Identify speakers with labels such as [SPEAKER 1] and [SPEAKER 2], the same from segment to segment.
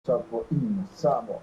[SPEAKER 1] Tapuaiga Samoa.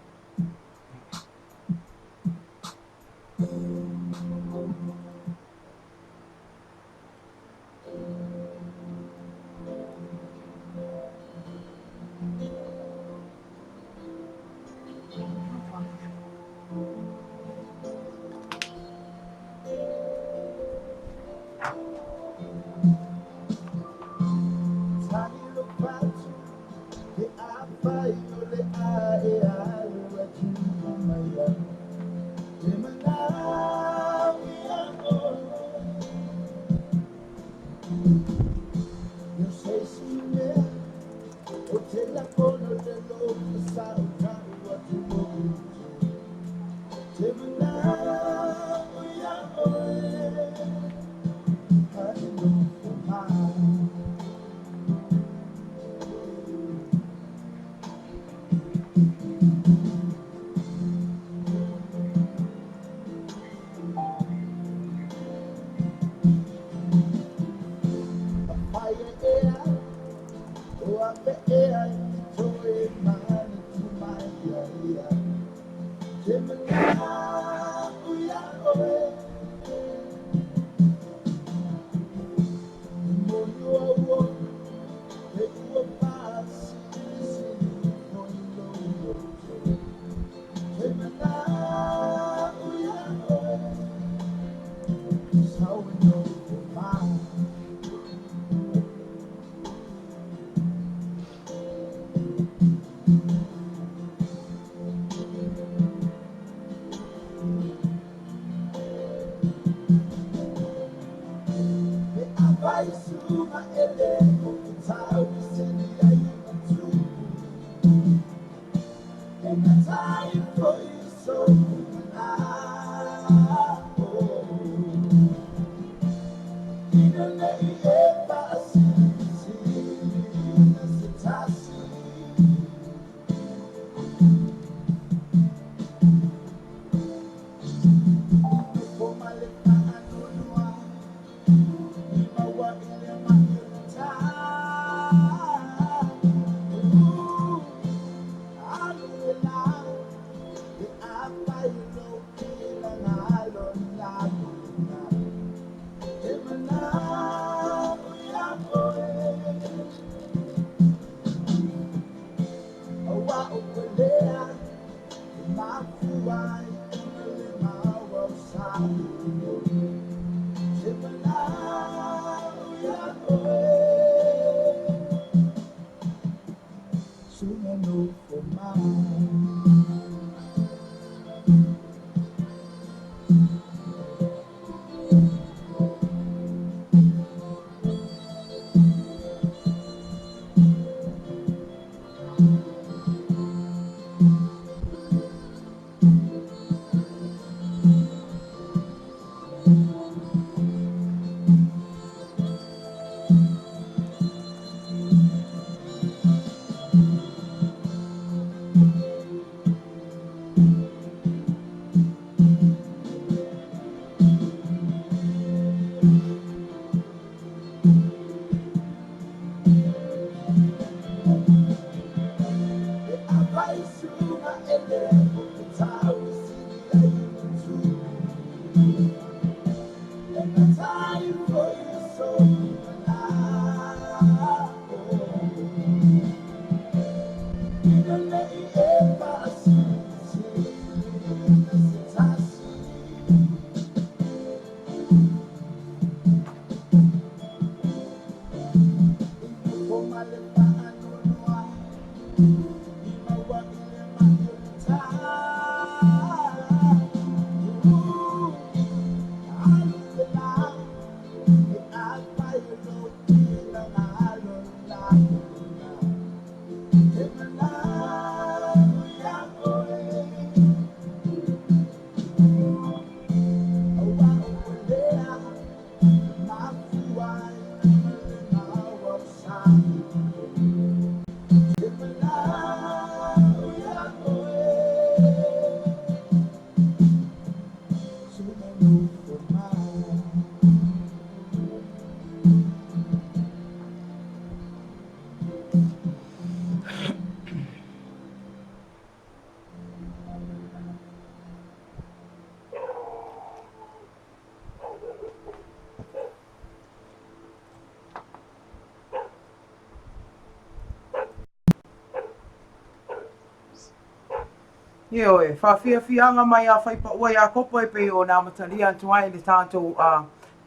[SPEAKER 1] Ioe, faafiafiaga mai a Faipaua Iakopo e pei ona amatalia atu ai le tatou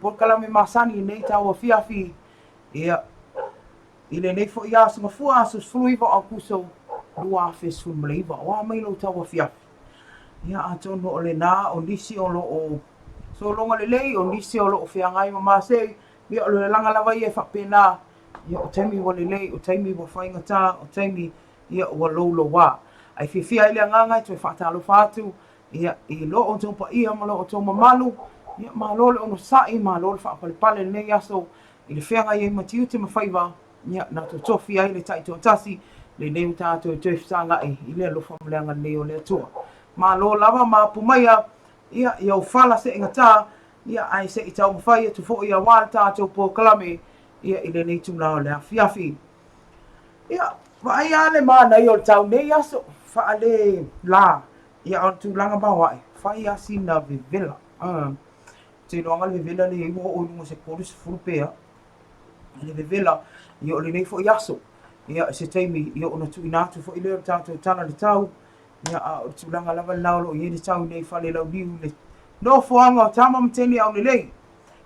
[SPEAKER 1] polokalame masani i lenei tauafiafi, ia, i lenei foi aso Gafua, aso 19 o Aokuso 2019. O a mai lou tauafiafi? Ia, atonu o lena o nisi o lo o sologa lelei, o nisi o lo o feagai ma masei, ia, o le lalaga lava ia e faapena, ia, o taimi ua lelei, o taimi ua faigata, o taimi ia ua louloua. Ae fiafia ai le agaga e toe faatalofa atu ia i lo outou paia ma lo outou mamalu, ia malo le onosai, malo le faapalepale i lenei aso i le feagai ai ma tiute ma faiva, ia na totofi ai le taitoatasi lenei ua tatou toe fesagai i le alofa ma le agalelei o le Atua. Malo lava ma apu maia ia i ou fala seegata, ia ae se i taumafai atu foi aua le tatou polokalame ia i lenei itula o le afiafi. Ia, vaai lava le manaia o le tau nei aso, faale la, ia a o le tulaga maoae, fai lava sina vevela. Ou te iloaga le vevela lea e i ai ua oo i luga o se 30 pe a. Le vevela, ia o lenei foi aso, ia se taimi ia ona tuuina atu foi lea o le tatou tala i le tau, ia a o le tulaga lava lena o lo o i ai le tau nei i Falelauniu i le nofoaga o Tama ma Teine Aulelei,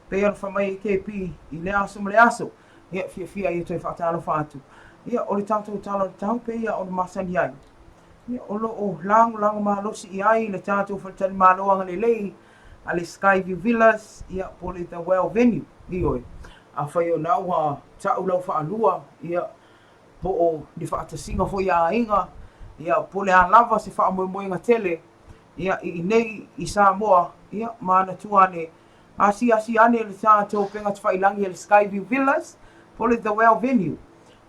[SPEAKER 1] pei ona fai mai ai KP i lea aso ma lea aso. Ia, fiafia ai e toe faatalofa atu. Ia, o le tatou tala o le tau pei lava ona masani ai. Ia, o lo o lagolago malosi i ai le tatou faletalimalo agalelei a le Skyview Villas, ia, po o le The Well Venue. Ioe, afai o lena ua tau lau faalua, ia, po o ni faatasiga foi a aiga, ia, po o le a lava se faamoemoega tele, ia, i inei i Samoa, ia, manatua ane, Asiasi ane le tatou upega tafailagi a le Skyview Villas po o le The Well Venue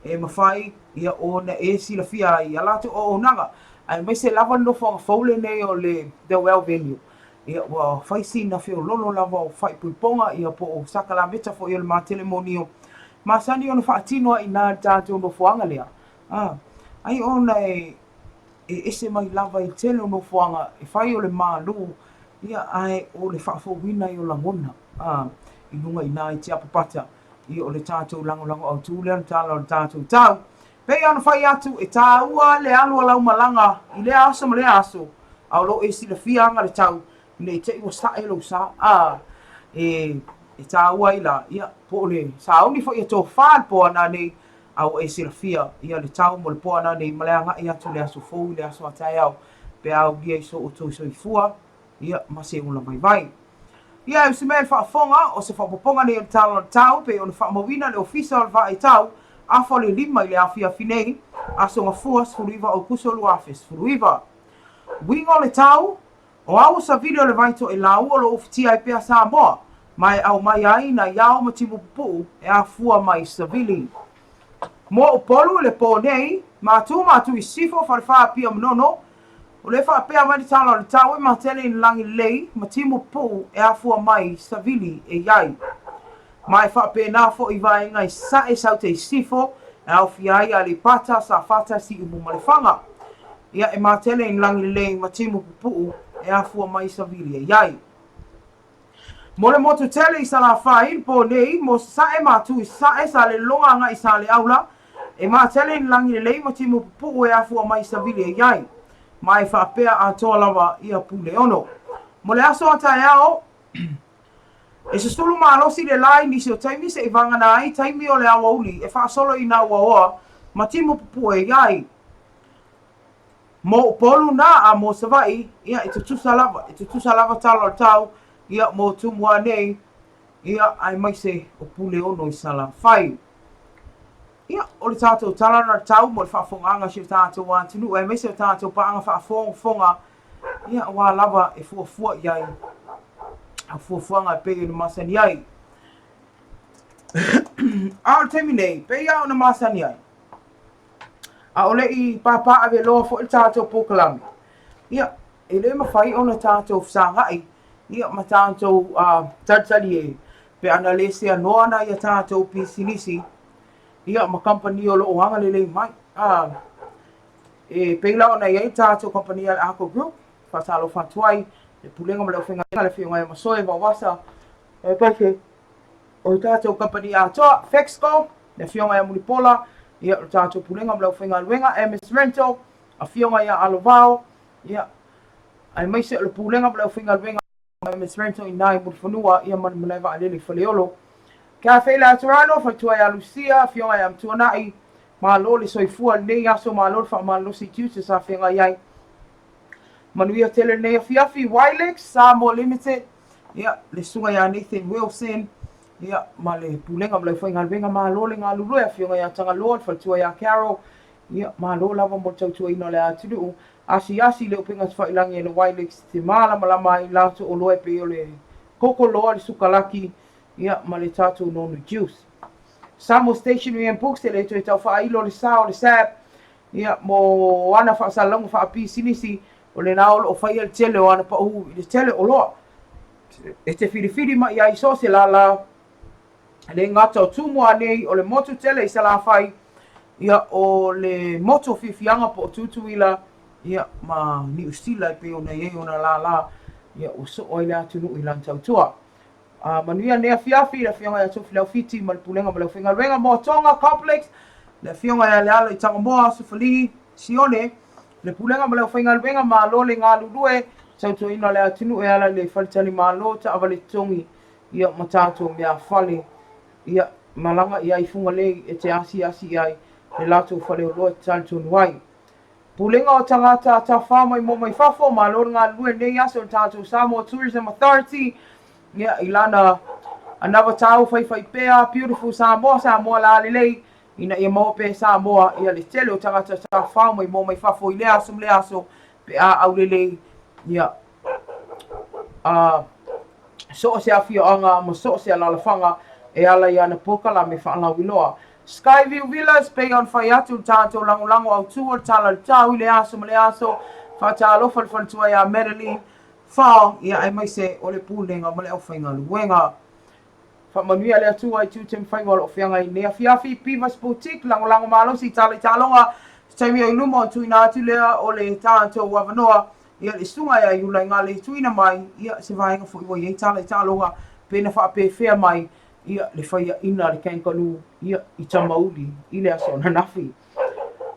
[SPEAKER 1] e mafai ia ona e silafia ai a latou auaunaga aemaise lava le nofoaga fou lenei o le The Well Venue. Ia ua fai sina feololo lava o faaipoipoga ia po o sakalameta foi o le matelemonio masani ona faatino ai i ina i le tatou nofoaga lea. A, ai ona e e ese mai lava i le tele o nofoaga e fai o le malū, ia, ae o le faafouina ai o lagona, a, i luga i ina i Tiapapata, ia, o le tatou lagolago autu lea o le tala o le tatou tau. Pei ona fai atu, e taua le alu a lau malaga i lea aso ma lea aso, a o lo o e silafia aga le tau, ne i te i ua sae lou sa, a, e, e taua ai la, ia, po o le sauni foi e tofa le po a nanei, A ua e silafia ia le tau mo le po ananei ma le agai atu i le aso fou i le aso a taeao pe a aulia i so outou soifua, ia, ma se ola vaivai. Ia, e usi mai le faafofoga, o se faaopoopoga nei o le tala o le tau, pei ona faamauina le Ofisa o le Vaai Tau, afa o le 5 i le afiafi nei, aso Gafua 19 Aokuso 2019. Uiga o le tau, O ao savili o le vai toelau o lo o ufitia ai pea Samoa, ma e aumai ai nai ao ma timu pupuu e afua mai savili. Mo Upolu i le po nei, Matu Matu i Sisifo, Falefa Apia Manono, o lea e faapea mai le tala o le tau e matele i le lagi lelei ma timu pupuu e afua mai savili e i ai. Ma e faapena foi i vaega i Sasae, Saute i Sisifo, e aofia ai Aleipata, Safata, Siumu ma Lefaga. Ia, e matele i lagi lelei ma timu pupuu e afua mai savili e i ai. Mo le motu tele i Salafai, le po nei, mo Sasae ma Atu i Sasae, Salelologa agai i Saleaula, e matele i lagi lelei ma timu pupuu e afua mai savili e i ai. Ma e faapea atoa lava ia Puleono. Mo le aso a taeao, E susulu malosi le la i nisi o taimi seʻi vagana ai taimi o le aoauli e faasolo i nā uaoa ma timu pupue i ai. Mo Upolu nā a mo Savaʻi, ia e tutusa lava, e tutusa lava tala o le tau, ia mo Tumua nei, ia aemaise o Puleono i Salafai. Ia, o le tatou tala na le tau mo le faafofogaaga a si o tatou atunuu aemaise o tatou paaga faafogafoga Ia, aua lava e fuafua i ai a fuafuaga e pei ona masani ai. A o le taimi nei, pei lava ona masani ai, a o le i pāpā ave loa foi le tatou polokalame, ia, e le mafai ona tatou fesagai, ia, ma tatou talitali e pe ana le seanoa nai a tatou pisinisi, ia, ma kamupani o lo o agalelei mai. E pei la ona i ai le tatou kamupani a le Arco Group, faatalofa atu ai le Pulega ma le Aufaigaluega, le Afioga ia Masoe Vaoasa, aemaise o le tatou kamupani atoa, Fexco, le Afioga ia Mulipola, ia o le tatou Pulega ma le Aufaigaluega, MS Rental, Afioga ia Alovao, ia aemaise o le Pulega ma le Aufaigaluega o MS Rental i ina i Mulifanua, ia ma le Malae Vaalele i Faleolo. Cafe Laterano, faletua ia Lucia, afioga ia Matuanai, malo le soifua i lenei aso, malo le faamalolosi i tiute sa feagai ai. Manuia tele lenei afiafi. Wilex Samoa Limited, ia, le susuga ia Nathan Wilson, ia, ma le Pulega ma le Aufaigaluega, malo le galulue, afioga ia Tagaloa, le faletua ia Carol, ia, malo lava mo le tautuaina o le atunuu. Asiasi i le upega tafailagi a le Wilex e te malamalama ai i latou oloa e pei o le koko loa, le sukalaki, ia, ma le tatou nonu juice. Samoa Stationery and Books, e le toe tau faailo le sa o le SAB, ia, mo ana faasalalauga faapisinisi, o lena o lo o faia le tele o ana pau i le tele oloa. E te filifili mai ai so o se lālā, e le gata o Tumua nei, o le motu tele i Salafai, ia, o le motu o Fiafiaga po o Tutuila, ia, ma Niu Sila e pei ona i ai ona lālā, ia, ua soo ai le atunuu i lana tautua. A manuia lenei afiafi i le Afioga ia Tofi Laufiti ma le Pulega ma le Aufaigaluega, Moatoga Complex, le Afioga ia Leala i Tagamoa, Sufali, Sione, le Pulega ma le Aufaigaluega, malo le galulue, tautuaina o le atunuu e ala i le faletalimalo, taavale totogi, ia ma tatou meafale, ia malaga i ai i Fugalei e te asiasi i ai le latou faleoloa e te talitonu ai. Pulega o Tagata Tafao mai mo mai fafo, malo le galulue lenei aso i le tatou Samoa Tourism Authority, ia, i lana anavatau faifaipea, Beautiful Samoa, Samoa lalelei, ina ia maua pea e Samoa ia le tele o tagata tafao mai mo mai fafo i lea aso ma lea aso pe a aulelei ia a so o se afioaga ma so o se alalafaga e ala i ana polokalame faalauiloa. Skyview Villas, pei ona fai atu le tatou lagolago autu o le Tala o le Tau i lea aso ma lea aso, faatalofa i le faletua ia Madeline Fao, ia aemaise o le Pulega ma le aufaigaluega. Faamanuia le Atua i tiute ma faiva o lo o feagai i lenei afiafi. Pivas Boutique, lagolago malosi i tala i taaloga, se taimi o i luma ona tuuina atu lea o le tatou avanoa ia le susuga ia Iulaigale e tuuina mai ia se vaega foi ua i ai tala i taaloga pe na faapefea mai ia le faiaina a le Kangaroo ia i Tamauli i le aso ananafi.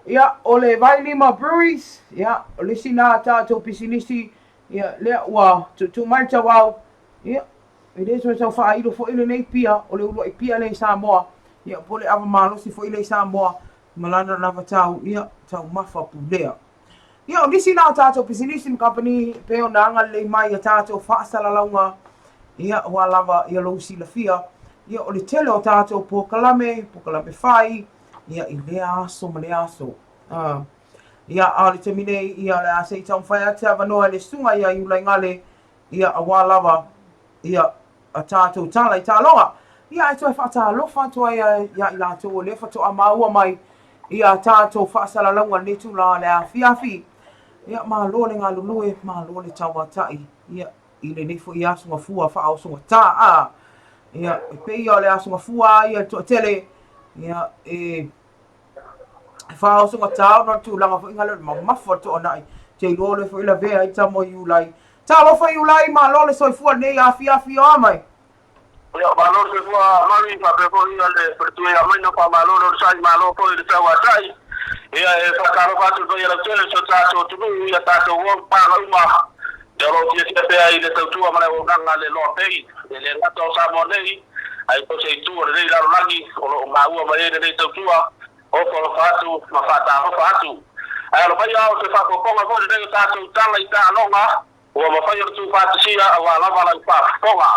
[SPEAKER 1] Ia, o le Vailima Breweries, ia, o le isi na tatou pisinisi, ia, lea ua tuutuu mai le tauau, ia, e le toe tau faailo foi lenei pia, o le uluai pia lea i Samoa, ia, po o le ava malosi foi lea i Samoa, ma lana anavatau, ia, taumafa pulea. Ia, o nisi na o tatou pisinisi ma kamupani e pei ona agalelei mai i a tatou faasalalauga, ia, aua lava ia lou silafia, ia, o le tele o tatou polokalame, polokalame fai, ia, i lea aso ma lea aso. Ia, a o le taimi nei, ia, o le a se i taumafai atu se avanoa i le susuga ia Iulaigale, ia, aua lava, ia, a tatou tala i taaloga. Ia, ae toe faatalofa atu ai ia i latou o lea faatoa maua mai ia tatou faasalalauga i lenei tulaga o le afiafi. Ia, malo le galulue, malo le tauatai, ia, i lenei foi aso gafua faaosogata. A, ia, e pei ia o le aso gafua lava ia i le toatele, ia, e faaosogata ona o le tulaga foi lea o le mamafa o le toanai. Te iloa o lea foi e lavea ai tama o Iulai. Talofa Iulai, malo le soifua i lenei afiafi, o a mai?
[SPEAKER 2] Ia, malo le soifua Mami, faapea foi le faletua ia Maina, faamalo le onosai, malo foi le tauatai. Ia, e faatalofa atu i le paia lautele o si o tatou atunuu, ia tatou o i paga uma, ia o lo o fiafia pea i le tautua ma le auaunaga a le Loa Pei, e le gata o Samoa nei, ae so o se itu o lenei lalolagi o lo o maua mai ai lenei tautua, Ofo alofa atu ma faatalofa atu. Ae alo mai a o se faaopoopoga foi lenei o tatou tala i taaloga ua mafai ona tuufaatasia aua lava lau faafofoga.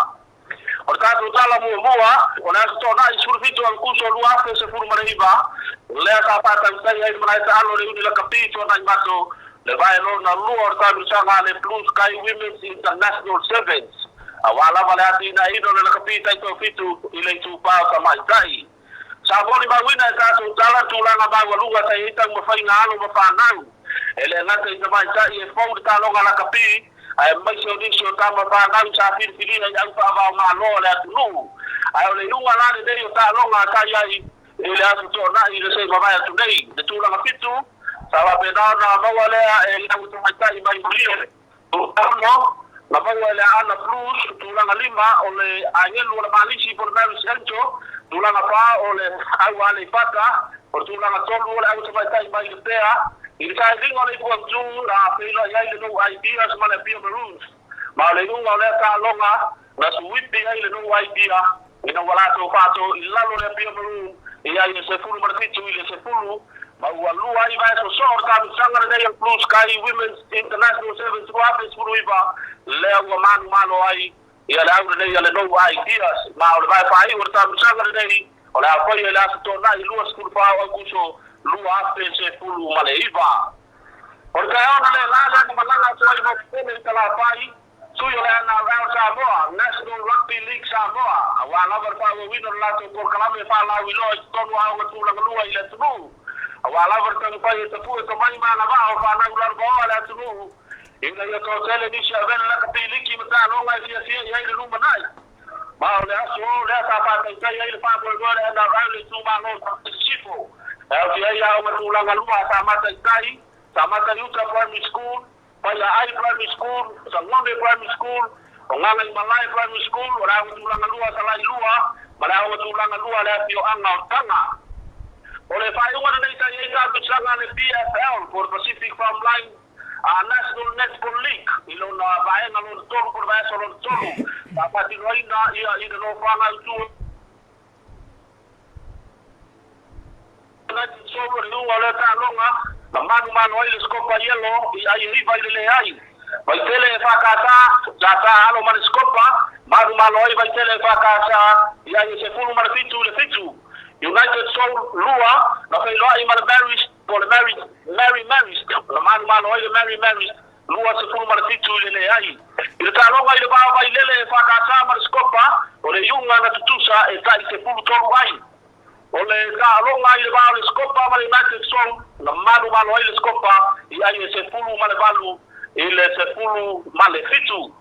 [SPEAKER 2] O le tatou tala muamua, o le Aso Toonai 17 Aokuso 2019, lea sa faatautai ai le malae taalo i le uni lakapi Tuanai Mato, le vae lona lua o le taamilosaga a le Blue Sky Women's International Sevens, aua lava le atinaeina o le lakapi taitoafitu i le itupa o tamaitai. Sa molimauina e tatou tala tulaga maualuga sa i ai taumafaiga alo ma fanau. E le gata i tamaitai e fou le taaloga lakapi, aemaise o nisi o tama fanau sa filifilia i au faavaomalo a le atunuu. Ae o le iuga la lenei o taaloga sa i ai i le Aso Toonai i le se i mavae atu nei. Le tulaga fitu, sa faapena ona maua lea e le au tamaitai mai Malie. Tulaga 6, na maua e le Aana Blues. Tulaga 5, o le Agelu o le Malisi po o le Maris Angel. Tulaga 4, o le Au Aleipata. O le tulaga 3, o le Au Tamaitai mai Lepea. I le sailiga o le ipu autu, na feiloai ai le No Ideas ma le Apia Maroons. Ma o le iuga o lea taaloga, na suipi ai le No Idea ina ua latou faatoo i lalo le Apia Maroon i ai e 17-10, ma ua lua ai vae sosoo o le taamilosaga lenei o le Blue Sky Women's International Sevens 2019, lea ua manumalo ai ia le au lenei a le No Ideas. Ma o le vae faaiu o le taamilosaga lenei, o le a faia i le Aso Toonai 24 o Aukuso 2019. O le taeao analeila lea na malaga atu ai Motupele i Salafai, sui o le NRL Samoa, National Rugby League Samoa, aua lava le faaauauina o le latou polokalame faalauiloa i totonu o aoga tulagalua i le atunuu, aua lava le taumafai e tapue tomai ma agavaa o fanau lalovaoa a le atunuu ina ia toatele nisi e avea le lakapi liki ma taaloga e fiafia i ai le lumanai. Ma o le aso lea sa faataitai ai le faamoemoe o le NRL i le itumalo o Savaii Sisifo, e aofia ai aoga tulaga lua a Samata i Tai, Samata i Uta Primary School, Faiaai Primary School, Sagone Primary School, o Gagaimalae Primary School, o le aoga tulaga lua a Salailua ma le aoga tulaga lua a le afioaga o Taga. O le faaiuga lenei sa i ai taamilosaga a le PFL po o le Pacific Farm Line a National Netball League i lona vaega lona tolu po o le vaiaso lona tolu sa faatinoina ia i le nofoaga autu o United Soul o le iuga o lea taaloga na manumanu ai le Scopa Yellow i ai e iva i le leai. Vaitele e FKS sa sa alo ma le Scopa, manumalo ai Vaitele e FKS i ai e 17-7. United Soul 2 na feiloai ma le Marist po o le Mary Mary Marist na manumalo ai le Mary Marist 27 i le leai. I le taaloga i le va o Vailele e FKS ma le Scopa, o le iuga na tutusa e tai 13 ai. O le taaloga i le va o le Scopa ma le United Soul, na manumalo ai le Scopa i ai e 18-17.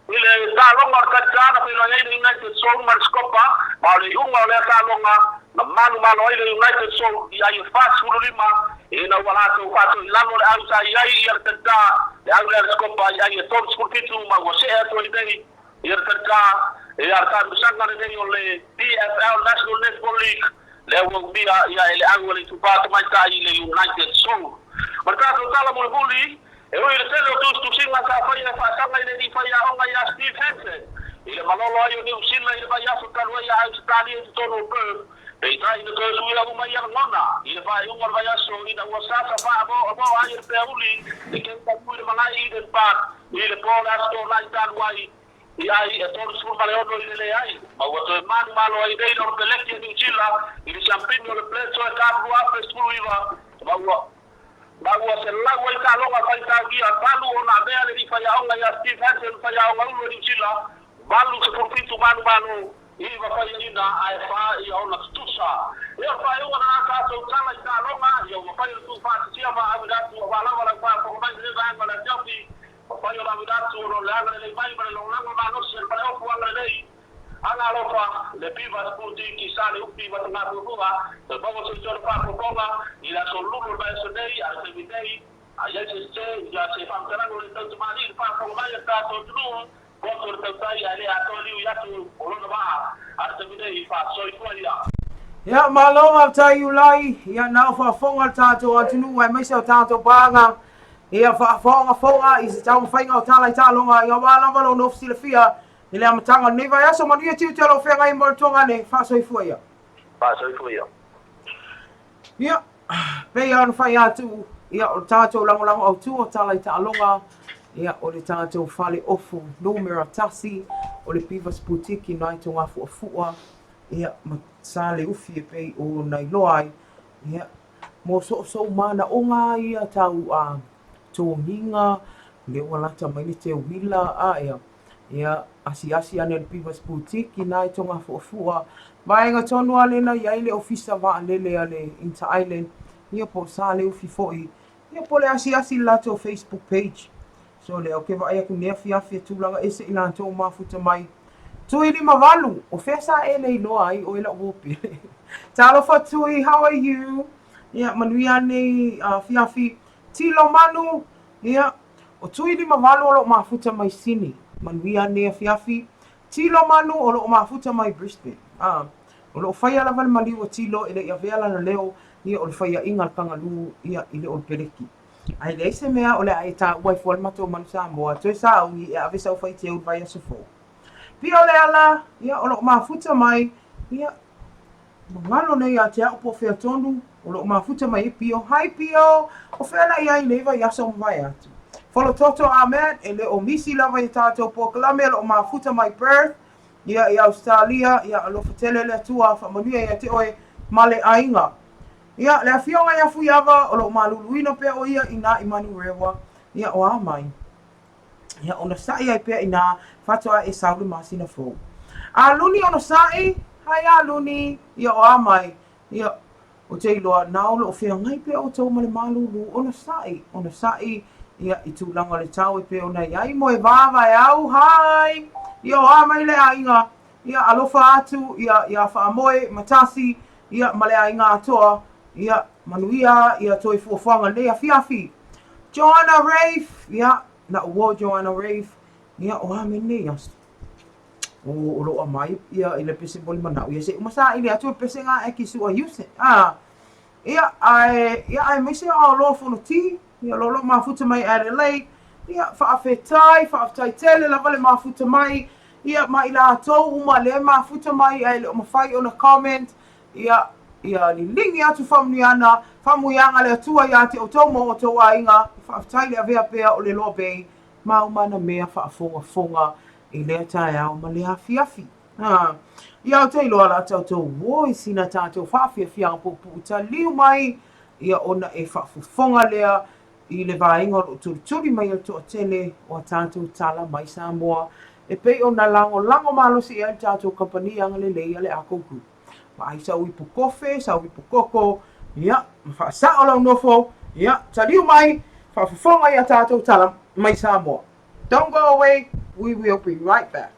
[SPEAKER 2] I le taaloga o le Talita na feiloai ai le United Soul ma le Scopa, ma o le iuga o lea taaloga, na manumalo ai le United Soul i ai e 45 ina ua latou faatoilalo le au sa i ai ia le Talita, le au lea a le Scopa i ai e 37 ma ua see atu ai nei ia le Talita ia le taamilosaga lenei o le PFL National Netball League lea ua umia ia e le au a le Itupa Tamaitai i le United Soul. Ma le tatou tala mulimuli, E ui i le tele o tusitusiga sa faia e faasaga i le alii faiaoga ia Steve Hansen i le malolo ai o Niu Sila i le vaiaso talu ai a Ausetalia i totonu o Perth, peitai na toe suia uma ia lagona i le faaiuga o le vaiaso ina ua sasa faamoamoa ai e le peauli le keu i le malae i Eden Park i le po o le Aso Toonai talu ai i ai e 36 i le leai, ma ua toe manumalo ai nei le Oropeleki a Niu Sila i le Siampini o le Bledsoe Cup 2019 ma ua Ma ua selau ai taaloga faitaulia talu ona avea le alii faiaoga ia Steve Hansen faiaoga ulu o Niu Sila, 87 manumanu, iva faiaina ae fa ia ona tutusa. Ia o le faaiuga lena tatou tala i taaloga, ia ua mafai ona tuufaatasia ma auina atu aua lava lau faafofoga mai i lenei vaega o le afiafi, mafai ona auina atu ona o le agalelei mai ma le lagolago malosi a le Faleofu Agalelei. Aga alofa, le Pivas Boutique i Saleupi ma Tagafuafuga, toe maua se tonu faafofoga i le aso Lulu o le vaiaso nei a le taimi nei, a i ai se sese ia se faamatalaga ua le tautamalii i le faafofoga mai a le tatou atunuu, poto le tautai ae le atoa liu i atu o lona vaa a le taimi nei, faasoifua ia.
[SPEAKER 1] Ia, malo faafetai Iulai, ia na o faafofoga le tatou atunuu aemaise o tatou paaga, ia faafogafoga i se taumafaiga o tala i taaloga, ia aua lava lou nofo silafia I le amataga o lenei vaiaso, manuia tiute o lou feagai mo le tuagane, faasoifua ia.
[SPEAKER 2] Faasoifua ia.
[SPEAKER 1] Ia, pei lava ona fai atu, ia, o le tatou lagolago autu o Tala i Taaloga, ia, o le tatou fale ofu numera tasi, o le Pivas Boutique i nai Togafuafua, ia, ma Saleufi e pei ona iloa ai, ia, mo soosoo manaoga ia tau a togiga, lea ua lata mai le teuila, a, ia, Ia, asiasi ane i le Pivas Boutique inā i Togafuafua. Vaega tonu lava lena i ai le ofisa vaalele a le Inter Island, ia po o Saleufi foi, ia po o le asiasi i le latou Facebook page. So lea ou te vaai atu nei afiafi e tulaga ese i latou mafuta mai. Tui 58, o fea sa e le iloa ai oe lau uo pele? Talofa Tui, how are you? Ia, manuia nei afiafi. Tilo Manu, ia, O Tui 58 o lo o mafuta mai Sini. Manuia nei afiafi. Tilo Manu o lo o mafuta mai Brisbane. A, o lo o faia lava le maliu a Tilo e le i avea lana leo Ia, o le faiaʻiga a le Kangalū, ia, i le o le peleki. Ae leai se mea o le a e taua ai fua le matou manu Samoa, toe sauni e ave sau faiteu i le vaiaso fou. Pio Leala, ia, o lo o mafuta mai, ia, magalo nei ia te au po o fea tonu o lo o mafuta mai ai Pio. Hi Pio! O fea na i ai i nei vaiaso ua mavae atu? Folototo Ahmed, e le o misi lava i a tatou polokalame o lo o mafuta mai Perth, ia, i Ausetalia, ia, alofa tele le Atua, faamanuia ia te oe ma le aiga. Ia, le afioga ia Fuiava, o lo o maluluina pea o ia i nā i Manurewa, ia, o a mai? Ia, onosai ai pea inā faatoa e sau le masina fou. A Luni onosai, hai a Luni, ia o a mai? Ia, ou te iloa, na o lo o feagai pea outou ma le malūlū, onosai, onosai, ia, i tulaga o le tau e pei ona i ai Moevā Vaeau, hi! Ia, o a mai le aiga? Ia, alofa atu, ia, iā Faamoe, Matasi, ia, ma le aiga atoa, ia, manuia, ia toe fuafuaga lenei afiafi. Joanna Rafe, ia, na uo Joanna Rafe, ia, o a mea nei aso? O, o lo o aumai, ia, i le pese moli manao, ia, se uma saili atu e pese ngā e ki sua Houston. Ah, ia, ae, ia, aemaise o Aoloa Fonoti, ia, lo lo mafuta mai Adelaide, ia, faafetai, faafetai tele lava le mafuta mai, ia, ma i latou uma le mafuta mai, ae le o mafai ona comment, ia, ia liligi atu faamanuiana, faamanuiaga a le Atua iā te outou ma o outou aiga, faafetai le avea pea o le Loa Bay ma uma ana mea faafogafoga i lea taeao ma lea afiafi. Ha. Ia ou te iloa la tatou ua i sina tatou faafiafiaga puupuu taliu mai, ia ona e faafofoga lea i le vaega o lo o tulituli mai e le toatele o a tatou tala mai Samoa e pei ona lagolago malosi i ai le tatou kamupani agalelei a le Ako Group. Vaai sau ipu kofe, sau ipu koko, ia, ma faasao lau nofo, ia, taliu mai, faafofoga i a tatou tala mai Samoa. Don't go away, we will be right back.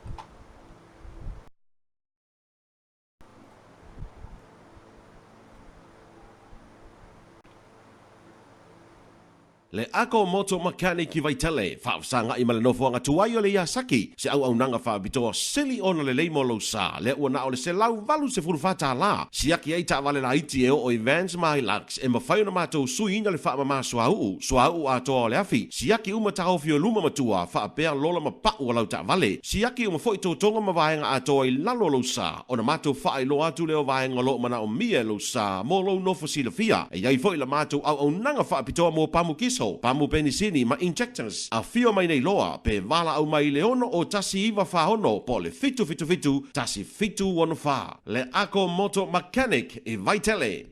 [SPEAKER 3] Le Ako Moto Mechanic i Vaitele, faafesagai ma le nofoaga tuai o le Yasaki, se auaunaga faapitoa sili ona lelei mo lou sa, lea ua na o le $184, siaki ai taavale laiti e oo i Vans ma Hilux, e mafai ona matou suiina le faamama suauu, suauu atoa o le afi, siaki uma taofi o luma ma tua, faapea lola ma pau o lau taavale, siaki uma foi totoga ma vaega atoa i lalo o lou sa. Ona matou faailoa atu lea o vaega o lo o manaomia e lou sa mo lou nofo silafia. E i ai foi la matou auaunaga faapitoa mo pamu kiso, pamu penisini ma injectors. Afio mai nei loa pe valaau mai i le 6 01 46 po o le 777 1764. Le Ako Moto Mechanic i Vaitele.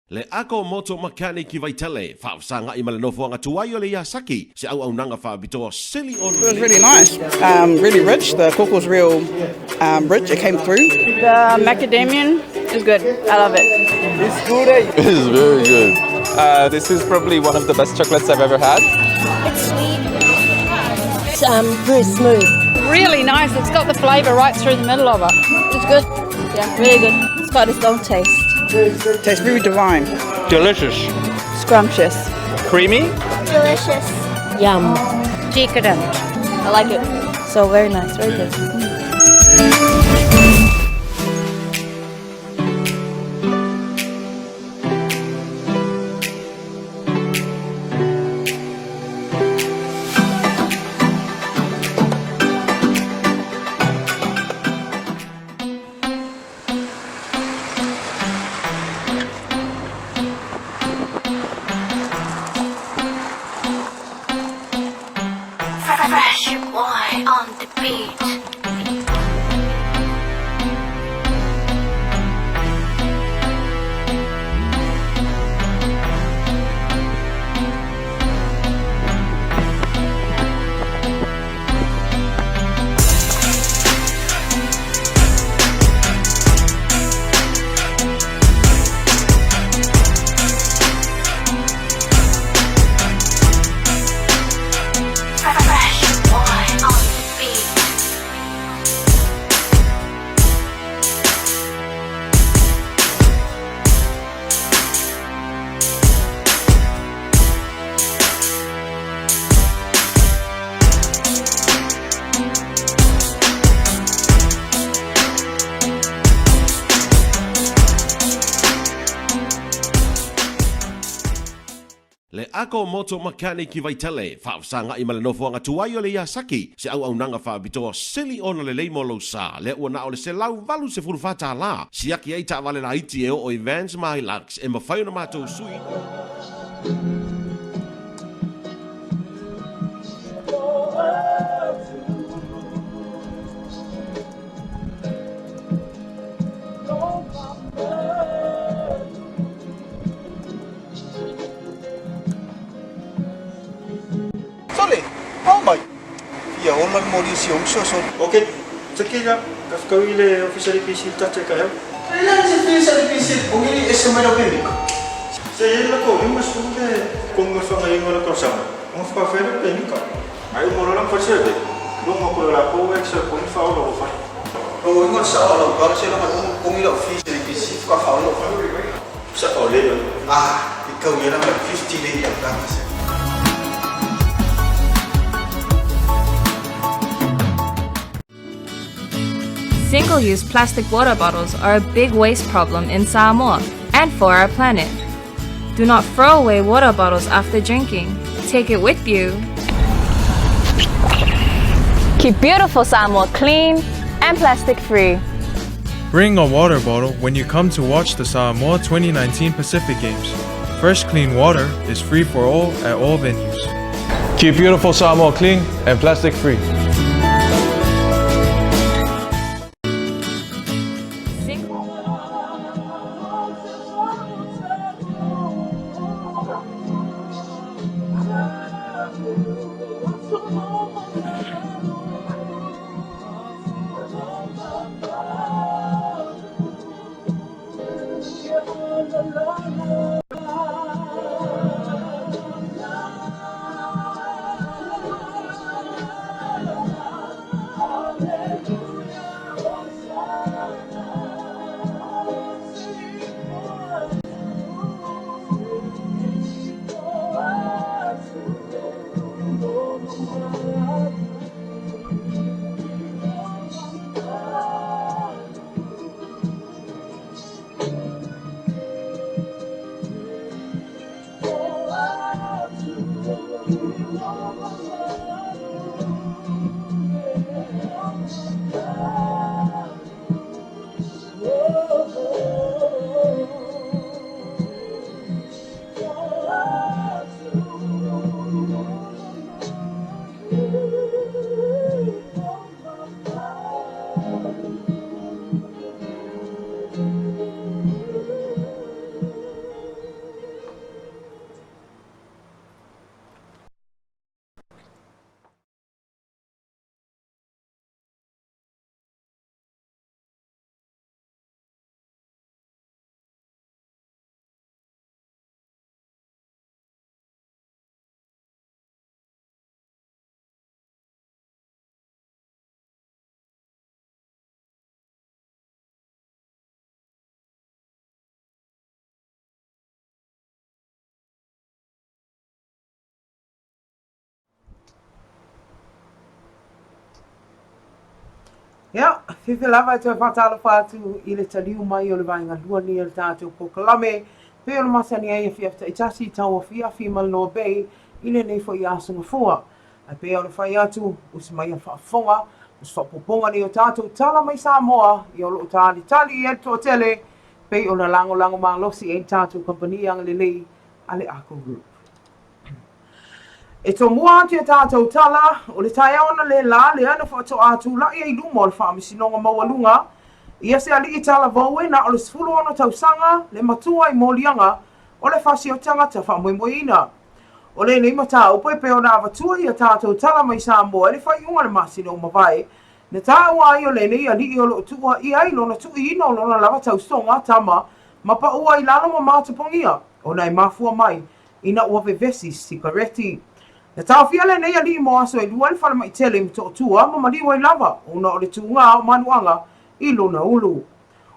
[SPEAKER 3] Le Ako Moto Mechanic i Vaitele, faafesagai ma le nofoaga tuai o le Yasaki, se auaunaga faapitoa sili ona
[SPEAKER 4] It was really nice, really rich. The coco's real rich. It came through.
[SPEAKER 5] The macadamian is good. I love it.
[SPEAKER 6] It's good. Eh?
[SPEAKER 7] It is very good.
[SPEAKER 6] This is probably one of the best chocolates I've ever had.
[SPEAKER 8] It's sweet. It's very smooth.
[SPEAKER 5] Really nice. It's got the flavour right through the middle of it.
[SPEAKER 8] It's good. Yeah, really good. It's got its own taste.
[SPEAKER 4] Tastes very divine.
[SPEAKER 6] Delicious.
[SPEAKER 5] Scrumptious.
[SPEAKER 6] Creamy.
[SPEAKER 8] Delicious. Yum.
[SPEAKER 5] Decadent.
[SPEAKER 8] I like it. So very nice, very good.
[SPEAKER 9] Fresh boy on the beat.
[SPEAKER 3] Le Ako Moto Mechanic i Vaitele, faafesagai ma le nofoaga tuai o le Yasaki, se auaunaga faapitoa sili ona lelei mo lou sa, lea ua na o le $184, siaki ai taavale laiti e oo i Vans ma Hilux e mafai ona matou sui.
[SPEAKER 7] Sole, pao mai. Fia ola le moli o si ou uso, Sole.
[SPEAKER 9] Ok, tiki ia, ka whakau i le ofisa le PC le tate ka heo.
[SPEAKER 7] E leai se ofisa le PC o ngili ese mai lau pemika.
[SPEAKER 9] Se i la ko 50 le konga whangainga o le tausaga, o nga whakawhai le pemika. Ai o molo lang whare lo nga ko la ko e sa ko ni whaola o whare.
[SPEAKER 7] Lo inga le sao lau kala se langa ongi lau ofisa le PC whakawhaola o whare.
[SPEAKER 9] Sa o le.
[SPEAKER 7] Ah, i kau ia langa 50 le ia kanga se.
[SPEAKER 10] Single-use plastic water bottles are a big waste problem in Samoa and for our planet. Do not throw away water bottles after drinking. Take it with you.
[SPEAKER 5] Keep beautiful Samoa clean and plastic free.
[SPEAKER 11] Bring a water bottle when you come to watch the Samoa 2019 Pacific Games. Fresh, clean water is free for all at all venues.
[SPEAKER 6] Keep beautiful Samoa clean and plastic free.
[SPEAKER 1] Ia, fiafia lava e toe faatalofa atu i le taliu mai o le vaega lua nei o le tatou polokalame, pei ona masani ai afiafi taitasi i tauafiafi ma le Noa Bay i lenei foi aso Gafua. Ae pei ona fai atu, usi mai a le faafofoga, o se faaopoopoga nei o tatou tala mai Samoa, ia o lo o talitali i ai le toatele, pei ona lagolago malosi ai le tatou kamupani agalelei a le Ako Group. E tomua atu i a tatou tala, o le taeao analeila lea na faatoa tulai ai i luma o le Faamasinoga Maualuga ia se alii talavou e na o le 16 tausaga le matua i moliaga o le fasi o tagata faamoemoeina. O lenei mataupu e pei ona avatua i a tatou tala mai Samoa i le faaiuga o le masina ua mavae, na taua ai o lenei alii o lo o tuuaia ai lona tuuina o lona lava tausoga tama ma paua i lalo ma matopogia ona e mafua mai ina ua vevesi sikareti. Na taofia lenei alii mo aso e lua i le falemai tele i Motootua ma maliu ai lava ona o le tuuga o manuaga i lona ulu.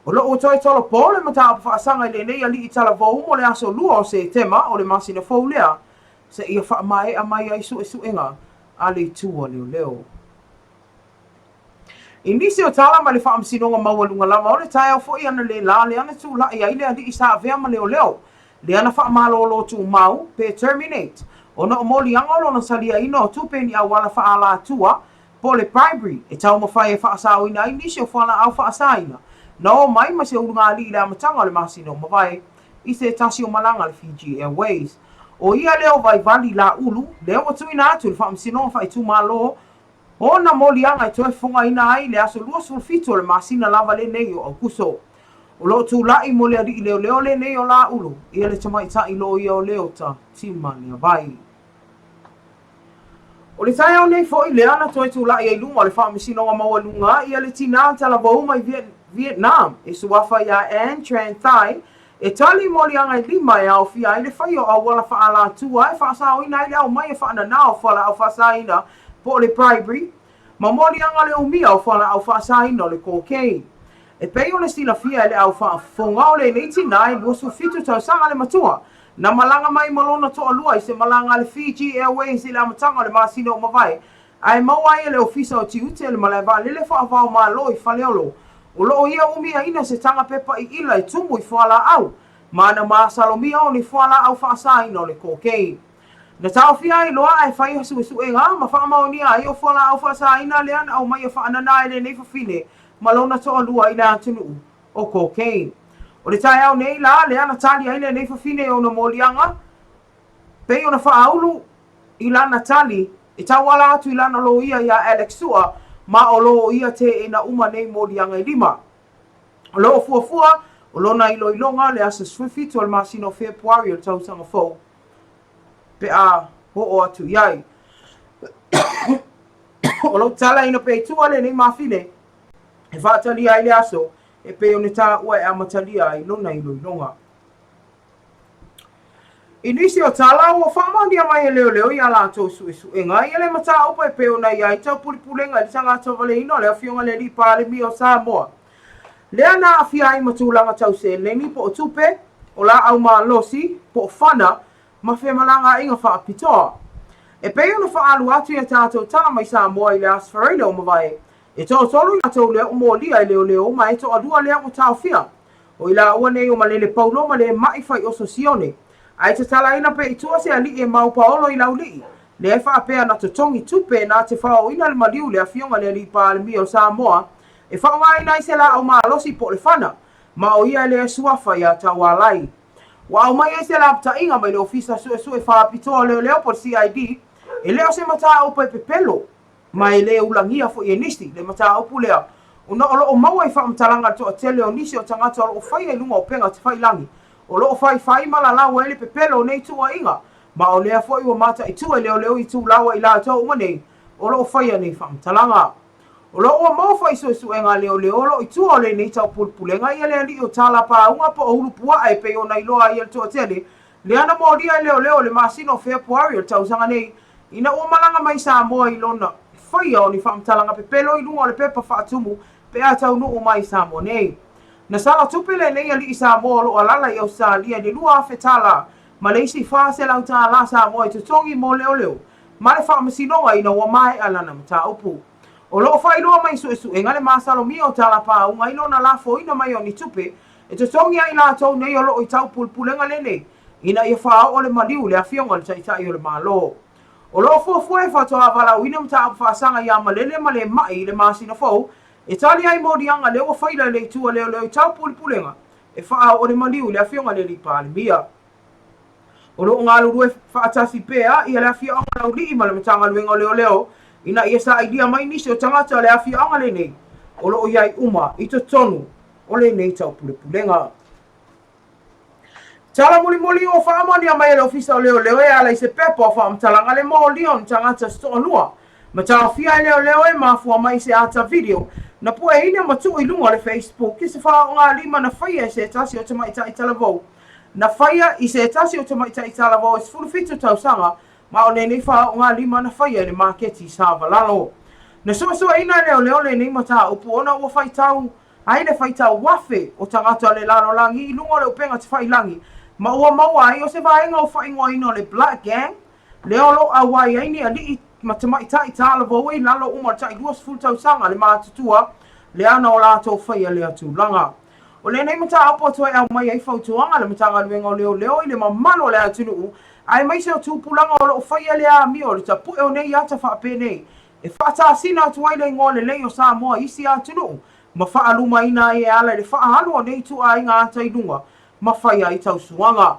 [SPEAKER 1] O lo o toe tolopo le mataupu faasaga i lenei alii talavou mo le aso 2 o Setema o le masina fou lea seia faamaea mai ai suesuega a le itu a leoleo. I nisi o tala mai le Faamasinoga Maualuga lava o le taeao foi analeila lea na tulai ai le alii sa avea ma leoleo. lea na faamalōlō tumau, pe terminate, ona o moliaga o lona saliaina o tupe ni auala faaalatua po o le bribery e taumafai e faasaoina ai nisi o fualaau faasaina na o mai ma se ulugalii i le amataga o le masina ua mavae i se tasi o malaga a le Fiji Airways. ʻO ia lea o Vaivali Lāulu, lea ua tuuina atu i le Faamasinoga Faaitumalo ona moliaga e toe fofogaina ai i le aso 27 o le masina lava lenei o Aokuso. O lo o tulai mo le alii leoleo lenei o Lāulu ia le tamaitai loia o Leota Tima Leavai. O le taeao nei foi lea na toe tulai ai luma o le Faamasinoga Maualuga ia le tinā talavou mai Vietnam e suafa iā Ann Tran Thai e tali moliaga e lima e aofia ai le fai o auala faaalatua e faasaoina ai le aumai e faananā o fualaau faasaina po o le bribery ma moliaga o le umia o fualaau faasaina o le cocaine. E pei ona silafia e le au faafofoga o lenei tinā e 27 tausaga le matua Na malaga mai ma lona toalua i se malaga a le Fiji Airways i le amataga o le masina ua mavae, ae maua ai e le Ofisa o Tiute le malae vaalele faava-o-Malo i Faleolo. O lo o ia umiaina se taga pepa iʻila e tumu i fualaau, ma na masalomia o ni fualaau faasaina o le cocaine. Na taofia ai loa ae faia suesuega ma faamaonia ai o fualaau faasaina lea na aumaia faanana e lenei fafine ma lona toalua i le atunuu. o cocaine. O le taeao nei la lea na tali ai lenei fafine i ona moliaga, pei ona faaulu i lana tali e tauala atu i lana loia iā Alex Sua ma o lo o ia teena uma nei moliaga e lima. O lo o fuafua o lona iloiloga le aso 17 o le masina o Fepuari o le tausaga fou pe a oo atu i ai. O lo o tatalaina pea i tua lenei mafine e faatalia ai le aso e pei ona taua e amatalia ai lona iloiloga. I nisi o tala ua faamaonia mai e leoleo i a latou suesuega ia le mataupu e pei ona i ai taupulepulega i le tagatavaleina o le Afioga i le Alii Palemia o Samoa, lea na aafia ai ma tulaga tau seleni po o tupe, o laau malosi, po o fana, ma femalagaaiga faapitoa. E pei ona faaalu atu i a tatou tala mai Samoa i le Aso Faraile ua mavae, E toatolu i latou lea ua molia e leoleo ma e toalua lea ua taofia. O i laua nei o Malele Paulo ma Lema'i Faioso Sione. Ae tatalaina pea i tua se alii e mau paolo i Laulii, lea e faapea na totogi tupe na te faaooina le maliu le afioga i le Alii Palemia o Samoa e faaaogaina ai se laau malosi po o le fana, ma o ia lea e suafa iā Taualai. Ua aumai ai se lapataiga mai le Ofisa Suesue Faapitoa o Leoleo po o le CID, e le o se mataupu e pepelo, Ma e le ulagia foi e nisi le mataupu lea, ona o lo o maua i faamatalaga le toatele o nisi o tagata o lo o faia i luga o upega tafailangi, o lo o faifai ma lalau ai le pepelo o nei tuuaiga, ma o lea foi ua mataitu e leoleo itulaua i latou uma nei o lo o faia nei faamatalaga. O lo o ua maua foi i suesuega a leoleo o lo o i tua o lenei taupulepulega ia le alii o Talapāuga po o Ulupuaa e pei ona iloa ai e le toatele lea na molia e leoleo i le masina o Fepuari o le tausaga nei Ina ua malaga mai Samoa i lona faia o ni faamatalaga pepelo i luga o le pepa faatumu pe a taunuu mai i Samoa nei. Na sala tupe lenei alii Samoa o lo o alala i Ausetalia i le $2,000 ma le isi $400 Samoa i totogi mo leoleo ma le faamasinoga ina ua maea lana mataupu. O lo o faailoa mai i suesuega le masalomia o talapāuga i lona lafoina mai o ni tupe e totogi ai latou nei o lo o i taupulepulega lenei ina ia faaoo le maliu i le Afioga i le Taitai o le Malo. O lo o fuafua e faatoa valaauina mataupu faasaga iā Malele ma Lema'i i le masina fou e tali ai moliaga lea ua faila e le Itu a Leoleo i taupulepulega e faaoo le maliu i le Afioga i le Alii Palemia. O lo o galulue faatasi pea ia le afioaga Laulii ma le Matagaluega o Leoleo ina ia sailia mai nisi o tagata o le afioaga lenei o lo o i ai uma i totonu o lenei taupulepulega. Tala mulimuli ua faamaonia mai e le Ofisa o Leoleo e ala i se pepa o faamatalaga le molia o ni tagata se toalua ma taofia e leoleo e mafua mai i se ata video na pueina ma tuu i luga o le Facebook i se faaogalima na faia e se tasi o tamaitai talavou na faia i se tasi o tamaitai talavou e 17 tausaga ma o lenei faaogalima na faia i le maketi i Savalalo. Na suesueina e leoleo lenei mataupu ona ua faitau ai le faitau afe o tagata o le lalolagi i luga o le upega tafailangi, ma ua maua ai o se vaega o faaigoaina o le Black Gang, lea o lo o auai ai ni alii ma tamaitai talavou i lalo uma o le tai 20 tausaga le matutua lea na o latou faia lea tulaga. O lenei mataupu ua toe aumai ai fautuaga a le Matagaluega o Leoleo i le mamalu o le atunuu aemaise o tupulaga o lo o faia le amio o le tapue o nei ata faapenei e faatasina atu ai le igoa lelei o Samoa i isi atunuu ma faalumaina ai e ala i le faaalu o nei ituaiga ata i luga ma fai ai tausuaga.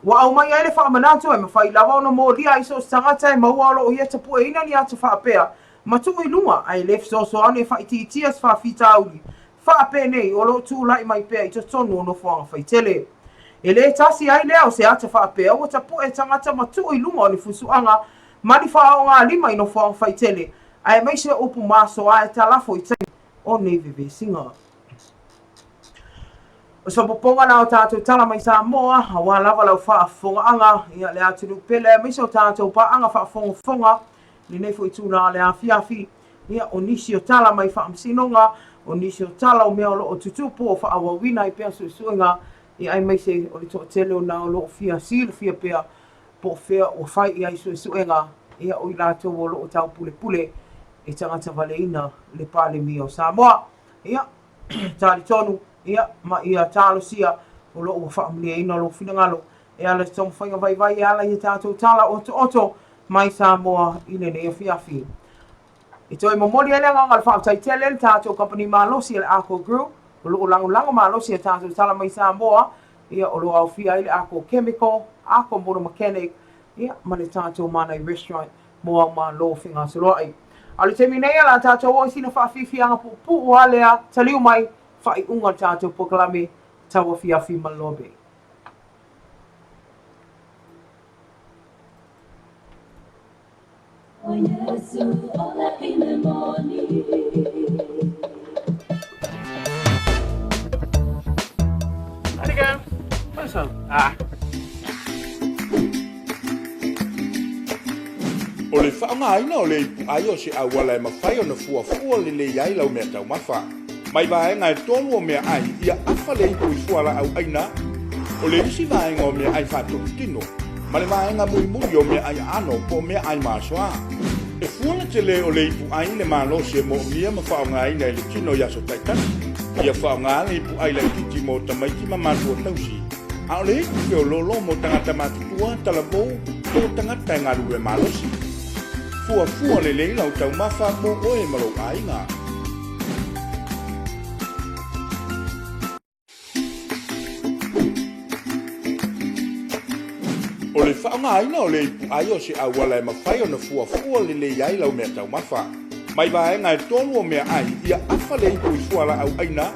[SPEAKER 1] Ua aumai ai le faamanatu e mafai lava ona molia ai so o se tagata e maua o lo o ia tapueina ni ata faapea ma tuu i luga ae le fesoasoani e faaitiitia se faafitauli faapenei o lo o tulai mai pea i totonu o nofoaga faitele. E le tasi ai lea o se ata faapea ua tapue tagata ma tuu i luga o ni fusuaga ma ni faaogalima i nofoaga faitele aemaise o upu masoa e talafo i taimi o nei vevesiga. O se popoga la o tatou tala mai Samoa, aua lava lau faafofogaaga, ia le atunuu pele aemaise o tatou paaga faafogafoga i lenei foi itula o le afiafi, ia o nisi o tala mai faamasinoga, o nisi o tala o mea o lo o tutupu o faaauauina ai pea suesuega, ia aemaise o le toatele o na o lo o fia silafia pea po o fea ua fai i ai suesuega, ia o i latou o lo o taupulepule e tagata valeina le Palemia o Samoa. Ia, talitonu, ia, ma ia talosia o lo o ua faamalieina lou finagalo e ala i se taumafaiga vaivai e ala i a tatou tala otooto mai Samoa i lenei afiafi. E toe momoli ai le agaga o le faafetai tele i le tatou kamupani malosi a le Arco Group o lo o lagolago malosi i a tatou tala mai Samoa, ia, o lo o aofia ai le Arco Chemical, Arco Motor Mechanic, ia, ma le tatou Manai Restaurant mo ao malo fegasoloai. A o le taimi nei, o le a tatou oo i sina faafiafiaga puupuu lava lea, taliu mai, faaiuga o le tatou polokalame tauafiafi ma Lobe.
[SPEAKER 12] O le faaaogaina o le ipuai o se auala e mafai ona fuafua lelei ai lau meataumafa. Mai vaega e tolu o meaai ia afa le ipu i fualaau aina, o le isi vaega o meaai faatotutino, ma le vaega mulimuli o meaai aano po o meaai masoa. E fua le tele o le ipuai i le malosi e moomia ma faaaogaina i le tino i aso taitasi. Ia faaaoga le ipuai laitiiti mo tamaiti ma matua tausi, a o le ipu feoloolo mo tagata matutua, talavou, po o tagata e galulue malosi. Fuafua lelei lau taumafa mo oe ma lou aiga. O le faaaogaina o le ipuai o se auala e mafai ona fuafua lelei ai lau meataumafa. Mai vaega e tolu o meaai ia afa le ipu i fualaau aina,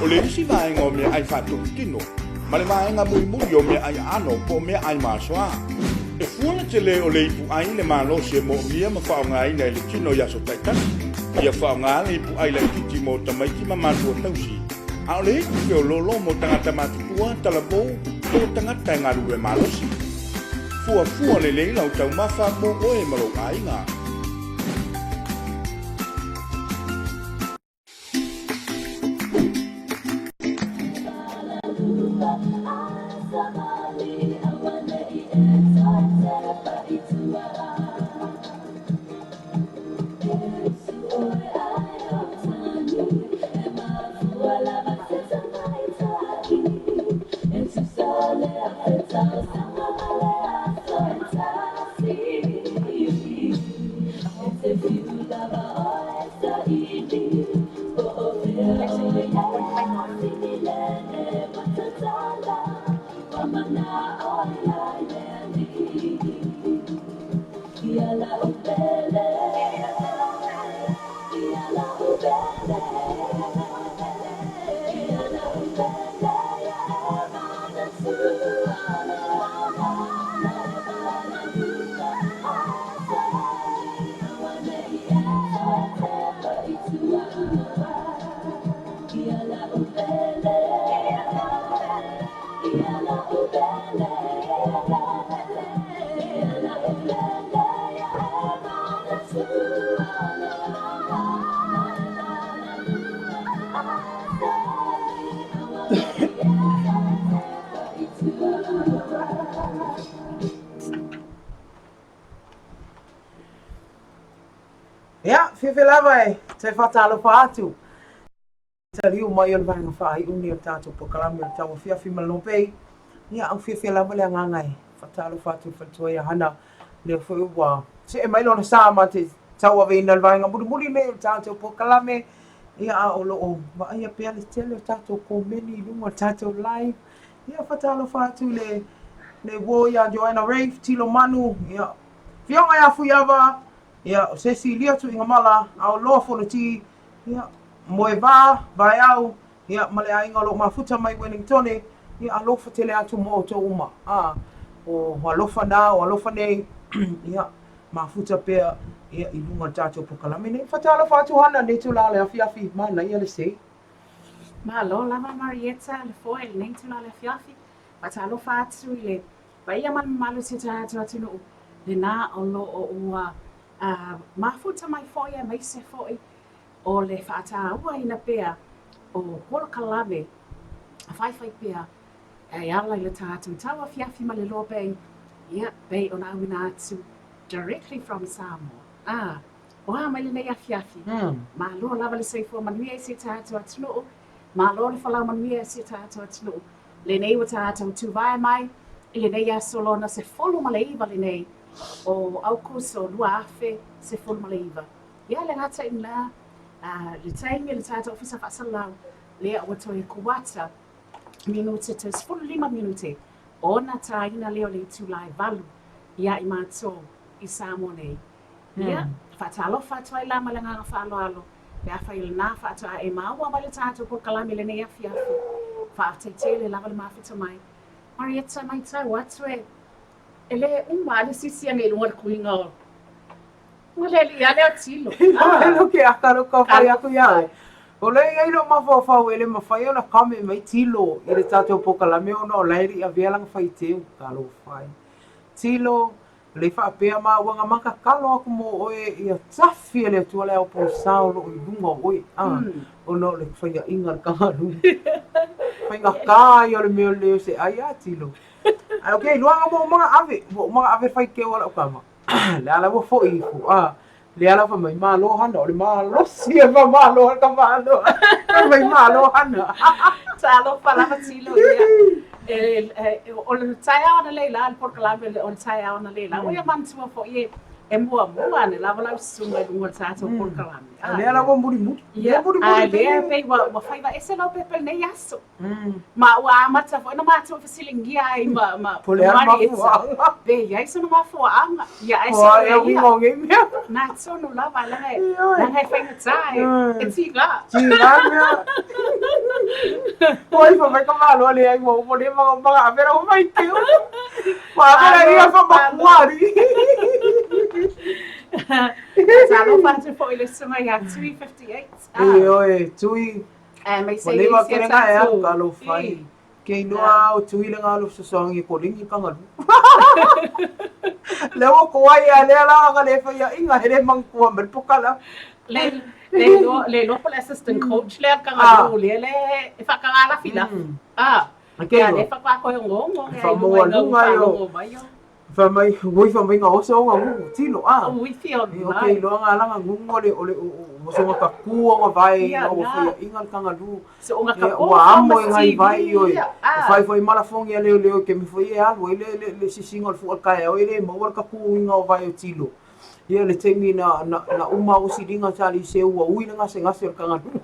[SPEAKER 12] o le isi vaega o meaai faatotutino, ma le vaega mulimuli o meaai aano po o meaai masoa. E fua le tele o le ipuai i le malosi e moomia ma faaaogaina i le tino i aso taitasi. Ia faaaoga le ipuai laitiiti mo tamaiti ma matua tausi, a o le ipu feoloolo mo tagata matutua, talavou, po o tagata e galulue malosi. Fuafua lelei lau taumafa mo oe ma lou aiga.
[SPEAKER 1] Ia, fiafia lava e toe faatalofa atu. taliu mai o le vaega faaiu lenei o le tatou polokalame o le Tauafiafi ma le Lopei. Ia, au fiafia lava le agaga e faatalofa atu i le faletua ia Hana, lea foi ua see mai lona sa ma te tauaveina le vaega mulimuli lenei o le tatou polokalame. Ia, a o lo o vaaia pea le tele o tatou komeni i luga o le tatou live. Ia, faatalofa atu i le le uo ia Joanna Rafe, Tilo Manu, ia, Afioga ia Fuiava, ia, o Cecilia Tuigamala, Aoloa Fonoti, ia, Moevā, Vaeau, ia, ma le aiga o lo o mafuta mai Wellingtone, ia, alofa tele atu mo outou uma. A, o alofa na, o alofa nei, ia, mafuta pea, ia, i luga o le tatou polokalame nei. Faatalofa atu Hana, nei itula o le afiafi, manaia le sei.
[SPEAKER 13] Malo lava Marietta le foe i lenei itula o le afiafi. Faatalofa atu i le paia ma le mamalu o si o tatou atunuu, lena o lo o ua mafuta mai foi aemaise foi o le faatauaina pea o polokalame faifai pea e ala i le tatou tauafiafi ma le Loa Bay, ia, pei ona auina atu directly from Samoa. A, o a mai lenei afiafi? Malo lava le soifua manuia i si o tatou atunuu, malo le folau manuia i si o tatou atunuu. Lenei ua tatou tuvae mai i lenei aso lona 19 lenei o Aokuso 2019. Ia le gata i lena, le taimi o le tatou Ofisa Faasalalau, lea ua toe kuata minute toe 15 minute ona tāina lea o le itula e 8 iā i matou i Samoa nei. Ia, faatalofa atu ai la ma le agaga faaaloalo pe afai o lena faatoa e maua mai le tatou polokalame i lenei afiafi. Faafetai tele lava le mafuta mai. Marietta, matau atu e e le uma a le sisi ane i luga o le kuiga o Ua le alii a lea o Tilo.
[SPEAKER 1] Ah. Ke aka lo ka whai aku ia ai. O le iai lou mafaufau e le mafai ona comment mai Tilo i le tatou polokalame ona o la e le i avea lana faiteu. Talofa e. Tilo, le faapea maua na makakalo aku mo oe ia tafi e le Atua le ao posa o loo i luga o oe a ona o le faiaʻiga a le kangaroo. Faigata ia o le mea o le leo se ai a Tilo. Ae ok, iloa ua uma ona ave, ua uma ona ave le faiteu a lau tama. Lea la ua foi ifo a lea la fai mai malo Hana o le malosi e faamalo a ka malo. Fai mai malo Hana.
[SPEAKER 13] Talofa lava Tilo ia. E, o le taeao analeila le polokalame o le taeao analeila. Ua ia manatua foi e e muamua ane lava lau susuga i luga o le tatou polokalame.
[SPEAKER 1] A lea la ua mulimuli.
[SPEAKER 13] Ia, a lea pei ua faiva ese lau pepa i lenei aso. Ma ua amata foi ona matou fesiligia ai ma ma
[SPEAKER 1] Po o le a le mafuaaga.
[SPEAKER 13] Pe i ai sona mafuaaga. Ia ae
[SPEAKER 1] Po o ai e uiga o nei mea.
[SPEAKER 13] Na tonu lava leaga e leaga e faigata e e tiga.
[SPEAKER 1] Tiga mea. Oi fa mai ka malo le ai mo mo le ma ma avera o mai teu. Ma avera ia fa makuari.
[SPEAKER 13] Talofa atu foi i le susuga ia Tui 58.
[SPEAKER 1] Ioe, Tui.
[SPEAKER 13] Aemaise
[SPEAKER 1] Ua
[SPEAKER 13] i
[SPEAKER 1] leva
[SPEAKER 13] isi
[SPEAKER 1] kele nga e
[SPEAKER 13] tatou.
[SPEAKER 1] ka alofa i. Ke iloa o Tui le nga fesoasoani e kolingi kangaroo. Lea ua koai a lea la nga le faiaʻiga he le manatua mai le pokala.
[SPEAKER 13] Le le iloa le iloa po o le assistant coach lea kangaroo lea le e faakagalafilafi. Ah. Ia lea faatoa toe onoono
[SPEAKER 1] E faamaualuga ai o
[SPEAKER 13] mai o.
[SPEAKER 1] Fai mai, ui fai mai nga oso o nga ngungu, tino a.
[SPEAKER 13] Ui fia o
[SPEAKER 1] O ke iloa nga ala nga ngungu o le o le o so nga kaku o nga vae
[SPEAKER 13] Ia,
[SPEAKER 1] ina ua
[SPEAKER 13] na.
[SPEAKER 1] faiaʻiga le kangaroo.
[SPEAKER 13] So o nga
[SPEAKER 1] Ia,
[SPEAKER 13] kapo
[SPEAKER 1] ua
[SPEAKER 13] fa
[SPEAKER 1] amo
[SPEAKER 13] ma
[SPEAKER 1] e ngai vai
[SPEAKER 13] TV
[SPEAKER 1] oi.
[SPEAKER 13] ia.
[SPEAKER 1] E
[SPEAKER 13] Ah.
[SPEAKER 1] fai foi ma lafogi a leoleo i kemi foi e alu ai le le le sisiga o le fua o le taeao e le maua le kakuina o vae o tilo. Ia le taimi na na na uma au siliga sa liceu ua ui le gasegase o le kangaroo.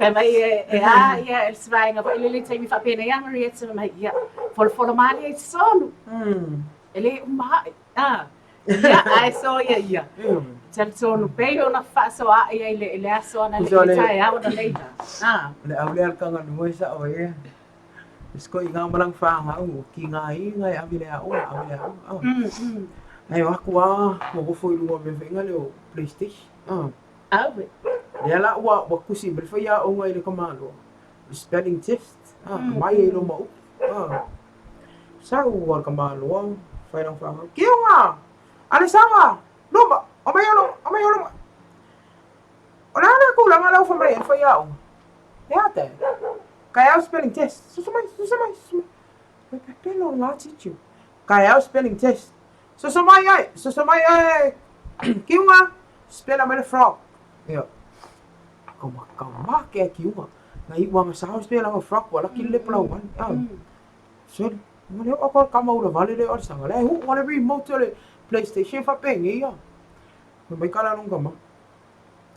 [SPEAKER 13] Fai mai e, e a ia e se vaega foi lele taimi faapenei a Marietta fai mai ia folafolafola malie i totonu. E le uma aʻe. Ah. Ia ae so ia ia. Talitonu pei ona faasoa aʻe ai le le aso ana le
[SPEAKER 1] Tusa o le-
[SPEAKER 13] taeao analeila. Ah.
[SPEAKER 1] O le au lea a le kangaroo e sao ai e. Siko i ngā malang whāngau, o ki ngā inga e ave le aoga, ave le aoga. Ah. Ai o aku a, ua ofo i luga o mea whainga lea o PlayStation. Ah.
[SPEAKER 13] Aue.
[SPEAKER 1] Lea la ua, ua kusi mai le faiaoga i le tamaloa, le spelling test, ah, mai ai loa ma upu. Ah. Sau a le tamaloa, fai lana whāngau, Kioga! Alesanga! Loma! Omai olo! Omai olo! O le a le tulaga lea ua fai mai ai le faiaoga? He aha tae? Kaeau spelling test. Susu mai, susu mai, susu mai. Oi pepelo la teacher. Kaeau spelling test. Susu mai ai, susu mai ai. Kiunga, spela mai le frog. Ia. Kau ma kau ma ke ki uga. Na i wanga sa se la frak wala ki le pla wan. Ah. So mo le o ko kama ula vale le o sanga le hu wala remote le PlayStation fa pengi ia. Mai kala longa ma.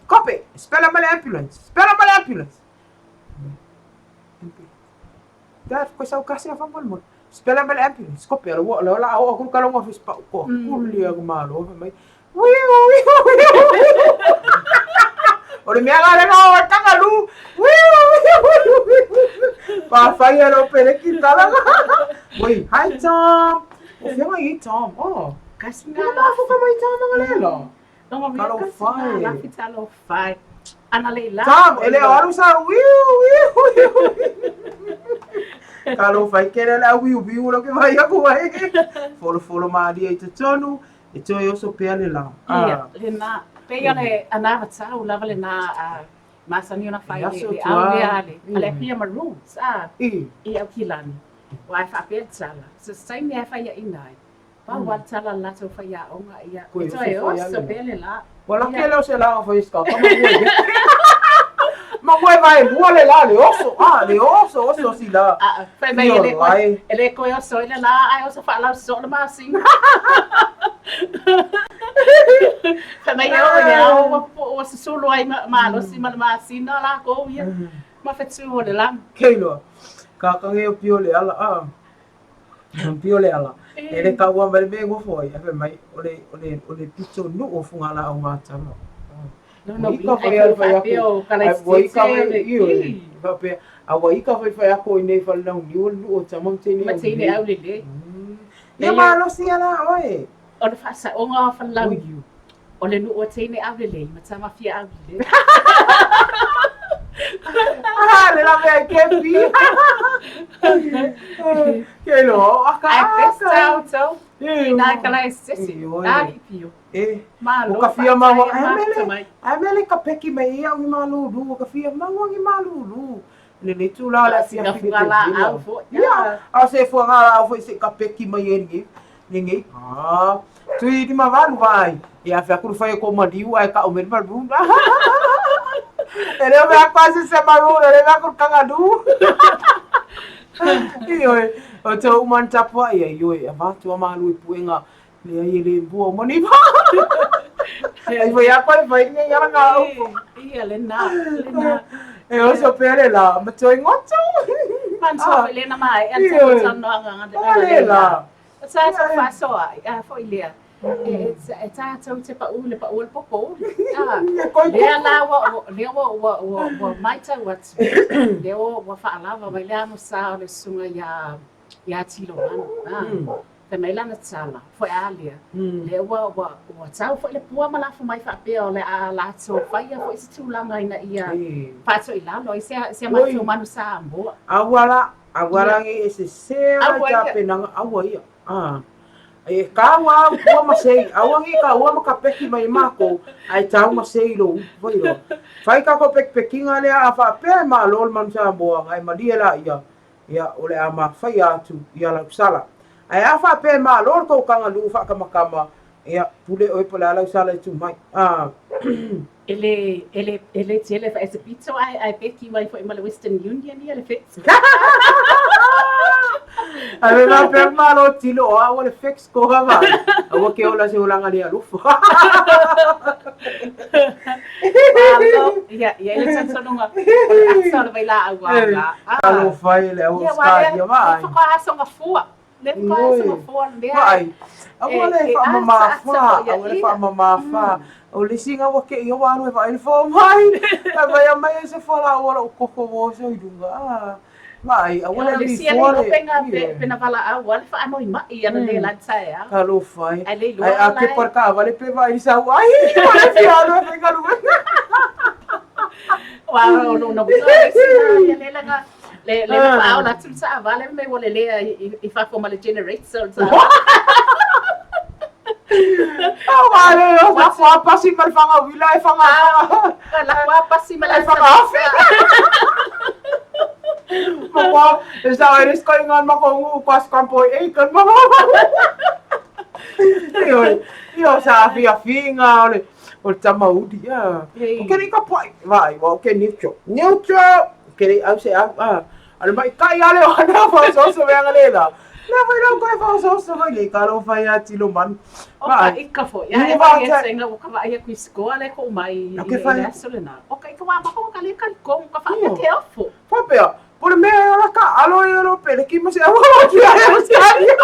[SPEAKER 1] Kope, spela ma le ambulance. Spela ma le ambulance. Dad, koe sau kasi a whamol Spela ma le ambulance. Kope, ala wa la la o ku kalonga fi spa ko. Kuli a malo mai. Wiu wiu wiu. O le mea le no tanga lu. Wiu wiu wiu. Pa fai lo pele ki tala. Wei, hi Tom. O fia mai Tom. Oh.
[SPEAKER 13] Kasi
[SPEAKER 1] nga la fo ka mai Tom nga lela.
[SPEAKER 13] Longa mea kasi nga la fi talo fai. Ana le la.
[SPEAKER 1] Tom, ele o aru sa wiu wiu wiu. Ka lo fai kere la wiu wiu lo ke vai aku ai. Folo folo malia i te tonu. E toe oso pea le la.
[SPEAKER 13] Ia, le na. Pe ia le anava tau lava le na masani ona fai le au le ale. Ale pia maroons. Ah. I au kilani. Wa e whaapea tala. So saini e whai ia inai. Pau wa tala la tau whai ia onga ia. E toe oso pea le la.
[SPEAKER 1] Wala ke leo se la o ska ka ma Ma koe vai mua le la le oso. Ah, le oso oso si la.
[SPEAKER 13] Ah, fai mai ele koe. Ele koe oso ele la ai oso fa la so le masina. Fai mai o le au o susulu ai ma lo si ma le masina la ko ia. Ma fetu o le la.
[SPEAKER 1] Keilo. Ka kange o pio le ala a. Pio le ala. Ele ka ua mai me ngofo ai. Afe mai ole ole ole pito nu o funga la au ngata.
[SPEAKER 13] No, ika fai al fai ako.
[SPEAKER 1] Ai ika fai i pe awa ika fai fai ako i nei fai lau ni o nu o tamam te
[SPEAKER 13] nei. Ma te nei au lele.
[SPEAKER 1] Ia ma lo si ala oe.
[SPEAKER 13] O le fasa o ngā fai lau. O le nu o te nei au lele, ma tama fia au lele.
[SPEAKER 1] Ah, le la mea ke pi. Ke lo, aka.
[SPEAKER 13] Ai pesta au tau. Ina kala e sesi. Ai pio.
[SPEAKER 1] E, o ka fia maua, ai mele ka peki mai ia o malulu, o ka fia maua ngi malulu. Le le tu la la fia
[SPEAKER 13] fia la au fo.
[SPEAKER 1] Ia, a se fo nga la au fo se ka peki mai e ngi. Ngi. Ah, tui di mavalu vai. Ia fia kuru fai ko maliu ai ka o mele malu. Ele me quase se malu, ele me kuru kangadu. Io, o te uman tapua ia io e avatu malu i puenga. Le ai le bua moni pa. Ai foi a koi foi ngi ngara ngau.
[SPEAKER 13] Ia le na, le na.
[SPEAKER 1] E oso pele la, ma toi ngoto.
[SPEAKER 13] Man so le na mai, an te tano anga
[SPEAKER 1] nga le la.
[SPEAKER 13] Sa sa fa so a foi le. E e ta tau te pa u le pa u le popo. Ah. Le la wa le wa wa wa mai tau atu. Le wa fa lava mai le amo sa le sunga ya ya tilo man. Ah. Te mai lana tala, foi alia. Le ua ua ua tau foi le pua ma lafu mai whaapea o le a lato whaia foi se tūlanga ina ia whaato i lalo i sea sea mai tō manu sa amboa.
[SPEAKER 1] Aua la ngi e se sea ta penanga aua ia. Ah. E ka ua ua ma sei, aua ngi ka ua ma ka peki mai mako, ai tau ma sei lo foi lo. Fai ka ko pek pekinga le a whaapea ma lol manu sa amboa ngai malie la ia. Ia o le a ma whai atu ia lau sala. Ai a whaapea ma lor ko kanga lu whakamakama ia pule oi pala lau sala i tu mai. Ah.
[SPEAKER 13] Ele ele ele tele fa ese pizza ai ai peki mai foi ma le Western Union ia le fix.
[SPEAKER 1] Ai ma pe ma lo tilo a o le fix ko ha va. Awa ke ola se olanga le alufu.
[SPEAKER 13] Malo ia ia ele tsatsonga. O le atsa le vai la aua la.
[SPEAKER 1] Ah. Lo fai le o ska ia va.
[SPEAKER 13] Fa ka asonga fua. Le ka asonga fua le.
[SPEAKER 1] Ai. Aua le fa mama fa, aua le fa mama fa. O le singa wa ke ia waru e fa ele fo mai. Ai vai mai se fo la o koko wo so i dunga. Mai, aua le
[SPEAKER 13] li fo le penga pena vala aua le fa anoi mai ana le la tsaia.
[SPEAKER 1] Ka lo fai. Ai a ke par ka vale pe vai sa ai. O le fi alo e ka lu.
[SPEAKER 13] Wa o no no le le la le le fa la tu sa vale me wole le i fa fo ma le generator sa.
[SPEAKER 1] Ah, vale, la fa pasi mal fanga wila e fanga.
[SPEAKER 13] La fa pasi mal
[SPEAKER 1] fanga afi. Ma esa eres ko ingan ma ko ngu pas kampo e kan ma. Ioe, io sa afiafiga o le o le tamauli a. O ke lei tapuai, vaai, ua o ke neutral. Neutral! Ke lei au se au, a. A le maʻitaʻi a le o ana faaosooso mea ga le la. Lea foi lau koe faaosooso mai lei ka lo fai a tilo manu.
[SPEAKER 13] O ka ika foi, a e vai e senga o ka vaai aku i sikoa le ko mai i le aso lena. O ka ika wa mako ka le kali kong ka whaapea ke ofo.
[SPEAKER 1] Faapea, po le mea e ola ka alo e olo pele ki ma se au o ki a e Australia.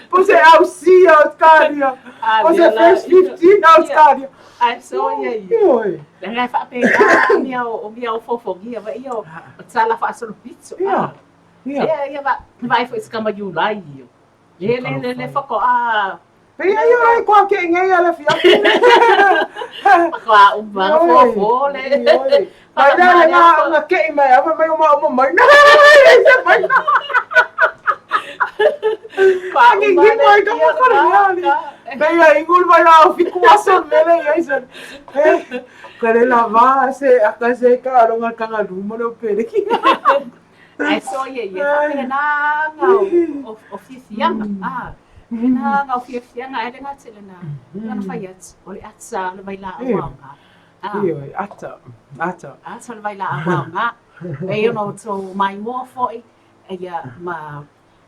[SPEAKER 1] Po se au si Australia. Po se first 15 Australia.
[SPEAKER 13] Ai so ia ia.
[SPEAKER 1] Ioe.
[SPEAKER 13] Le ngai faapena mea o mea o fofogia va ia o tala faasolo pito.
[SPEAKER 1] Ia.
[SPEAKER 13] Ia. Ia ia va vai foi se kama iulai io. Le le le le faatoa
[SPEAKER 1] Pei ai o lai koa ke ngei ala fia.
[SPEAKER 13] Faatoa uma fofo le.
[SPEAKER 1] Mai la le nga nga ke mai ava mai o ma o mai na. Se mai na. Angi ngi mai ka mo ka le ni. Pei ai ngul mai la o fiku aso mele ia isa. Ka le la va se aka se ka alonga kanga luma le pele ki.
[SPEAKER 13] Ae so ia ia faapenaga o fiafiaga a penaga o fiafiaga ae le gata i lena lana fai atu o le ata o le vailaau aoga.
[SPEAKER 1] Ioe, ata, ata.
[SPEAKER 13] Ata o le vailaau aoga. E ona outou maimoa foi ia ma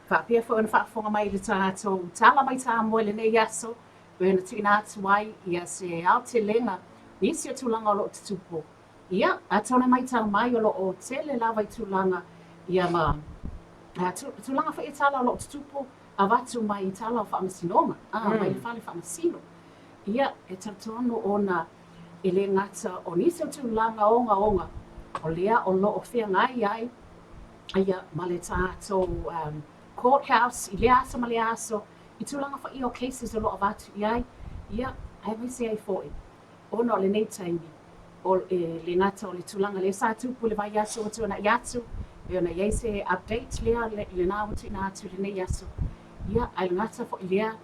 [SPEAKER 13] faapea foi ona faafofoga mai i le tatou tala mai Samoa i lenei aso pei ona tuuina atu ai ia se aotelega nisi o tulaga o lo o tutupu. Ia, atonu e maitau mai o lo o tele lava i tulaga ia ma tulaga foi e tala o lo o tutupu avatu mai i tala o faamasinoga, a, mai le fale faamasino. Ia, e talitonu ona e le gata o nisi o tulaga ogaoga o lea o lo o feagai ai ia ma le tatou court house i lea aso ma lea aso i tulaga foi o cases o lo o avatu i ai, ia, aemaise ai foi ona o lenei taimi, o, e le gata o le tulaga lea sa tupu i le vaiaso ua tuanai atu, pei ona i ai se update lea i lena ua tuuina atu i lenei aso. Ia, ae le gata foi lea,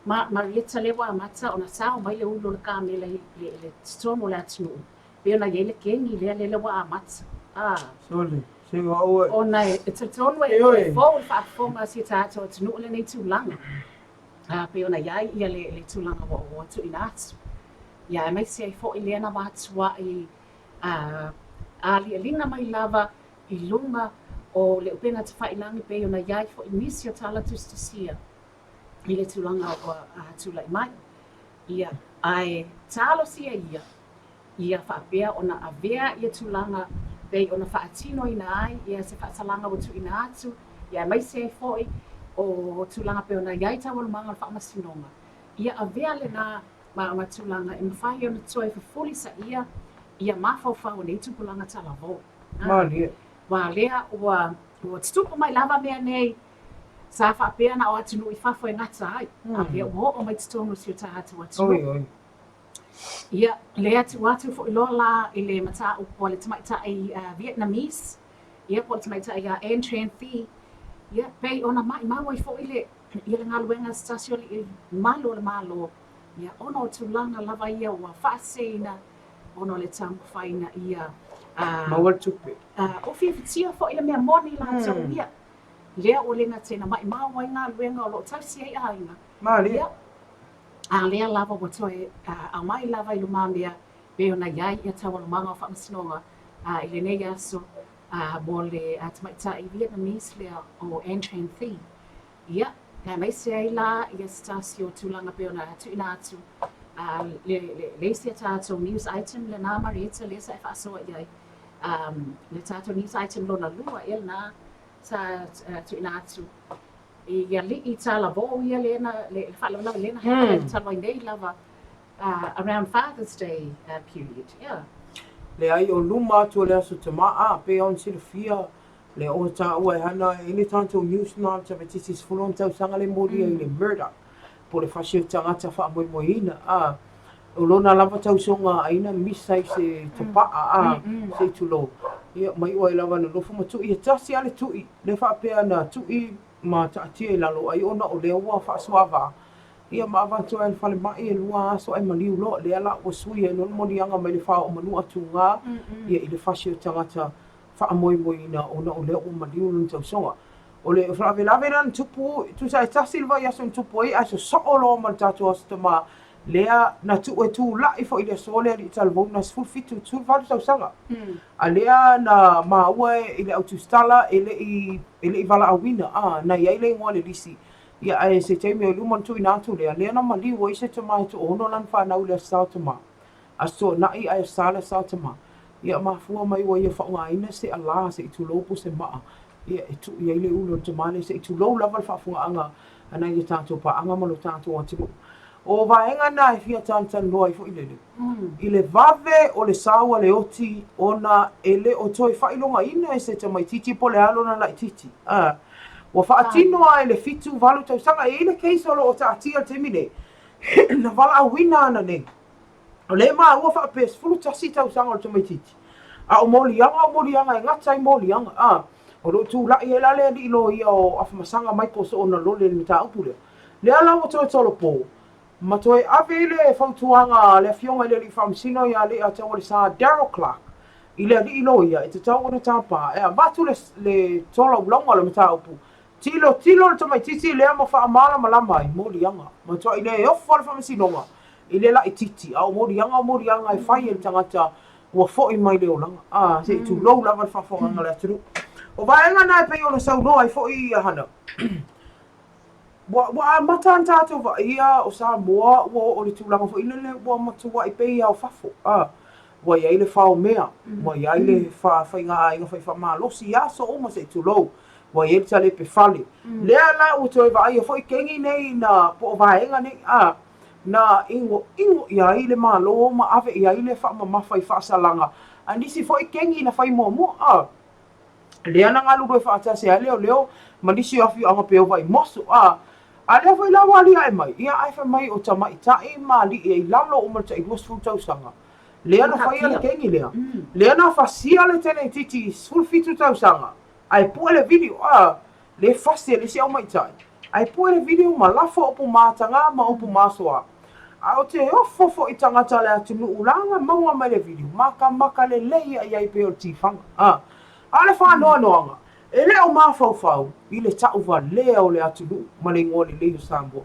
[SPEAKER 13] ma Marietta lea ua amata ona sao mai le ulu o le kamela i le, le totonu o le atunuu, pei ona i ai le kegi lea lele ua amata. Ah.
[SPEAKER 1] Sole, se ua ua.
[SPEAKER 13] Ona e talitonu e fou le faafofoga a si o tatou atunuu lenei tulaga. A pei ona i ai ia le, le tulaga ua, ua tuuina atu. Ia aemaise ai foi lea na matuai a alialiga mai lava i luga o le upega tafailagi pei ona i ai foi nisi o tala tusitusia i le tulaga ua tulai mai. Ia, ae talosia ia, ia faapea ona avea ia tulaga pei ona faatinoina ai ia se faasalaga ua tuuina atu, ia aemaise ai foi o tulaga pei ona i ai taualumaga o le faamasinoga, ia avea lena ma tulaga e mafai ona toe fefulisaia ia mafaufau o nei tupulaga talavou.
[SPEAKER 1] Malie.
[SPEAKER 13] Aua lea ua tutupu mai lava mea nei, sa faapea na o atunuu i fafo e gata ai, a lea ua oo mai totonu o si o tatou atunuu. Ia, lea tuu atu foi loa la i le mataupu a le tamaitai Vietnamese, ia po o le tamaitai ia Ann Tran Thi, ia, pei ona maʻimau ai foi le, ia le galuega a se tasi o alii malu o le Malo, ia, ona o tulaga lava ia ua faaseseina ona o le taumafaiga ia
[SPEAKER 1] maua le tupe.
[SPEAKER 13] Ofiafitia foi le mea moni latou ia, lea ua le gata ina maʻimau ai galuega o lo o tausi ai aiga,
[SPEAKER 1] Malie.
[SPEAKER 13] Ia, a lea lava ua toe aumai lava i lumamea pei ona i ai ia taualumaga o faamasinoga i lenei aso mo le tamaitai Vietnamese lea o An Tran Thi. Ia, aemaise ai la ia se tasi o tulaga pei ona tuuina atu le isi a tatou news item lena Marietta lea sa e faasoa i ai, le tatou news item lona lua ea lena sa tuuina atu i alii talavou ia lea na, le faalavelave lea na happen talu ai nei lava around Father's Day period. Yeah.
[SPEAKER 1] Leai, o luma atu o le Aso Tama, a, pei ona silafia, le o taua e hana i le tatou news na tamaitiiti 16 tausaga le molia i le murder, po o le fasi o tagata faamoemoeina, a, o lona lava tausoga aina misa i se tapaa, a, se i tulou, ia, mai oe lava nonofo ma tui, e tasi a le tui, le faapea na tui ma taatia i lalo ai ona o lea ua faasoava, ia ma avatu ai i le falemai e lua aso ae maliu loa, lea la ua sui ai loa le moliaga mai le faaoo manu atuga, ia i le fasi o tagata faamoemoeina ona o lea ua maliu lona tausoga. O le faalavelave lea na tupu, tusa e tasi le vaiaso na tupu ai ae sosoo loa ma le tatou Aso Tama lea na tuu e tulai foi i le aso lea alii talavou na 17 18 tausaga. A lea na maua i le au tusitala e le i e le i valaauina a na i ai le igoa i le lisi. Ia ae se taimi o i luma ona tuuina atu lea, lea na maliu ai se tama e toono lana fanau i le Aso Sa o Tama. Aso Toonai ae Aso Sa le Aso Sa o Tama. Ia mafua mai ua ia faaaogaina se alā se i tulou po o se maa ia e tuu i ai le ulu o le tama lea se i tulou lava le faafofogaaga a nai a tatou paaga ma lo tatou atunuu. O vaega na e fia talatalanoa ai foi lele, i le vave o le sau a le oti ona e le o toe faailogaina e se tamaitiiti po o le a lona laitiiti. A, ua faatino lava i le 7, 8 tausaga. E i ai le case o lo o taatia i le taimi nei, na valaauina ananei. O lea e maua faapea 11 tausaga o le tamaitiiti, a o moliaga o moliaga e gata ai moliaga. A, o lo o tulai ai la le alii loia o Afamasaga Michael Soonalole i le mataupu lea. Lea la ua toe tolopo ma toe ave ai le fautuaga a le Afioga i le Alii Faamasino ia Leiataualesa Daryl Clarke i le alii loia e tatau ona tapa e avatu le le tolaulauga o le mataupu. Tilotilo le tamaitiiti lea ma faamalamalama ai moliaga. Matuai le ofo le Faamasinoga i le laitiiti, a o moliaga o moliaga e fai e le tagata ua foi mai le olaga. A, se i tulou lava le faafofogaaga a le atunuu. O vaega na e pei ona saunoa ai foi ia Hana. Ua, ua amata ona tatou vaaia o Samoa ua oo i le tulaga foi lele ua matuai pei lava o fafo. A, ua i ai le fao mea, ua i ai le faiga aiga fai faamalosi i aso uma se i tulou, ua i ai le talepe fale. Lea la ua toe vaaia foi kegi nei na, po o vaega nei, a, na igoigo i ai le Malo ma ave i ai le faamamafa i faasalaga a nisi foi kegi na fai muamua. A. Lea na galulue faatasi ai leoleo ma nisi o afioaga pei o Vaimoso. A, a lea foi la ua aliae mai, ia ae fai mai o tamaitai ma alii e i lalo uma o le tai 20 tausaga. Lea na faia le kegi lea. Lea na fasia le teneititi 17 tausaga ae pue le video. A, lea e fasi e le isi aumaitai ae pue le video ma lafo upu mataga ma upu masoa. A o te ofo foi i tagata o le atunuu la na maua mai le video, makamaka lelei ia i ai pei o le tifaga. A, a o le faanoanoaga, e le o mafaufau i le tauvalea o le atunuu ma le igoa lelei o Samoa.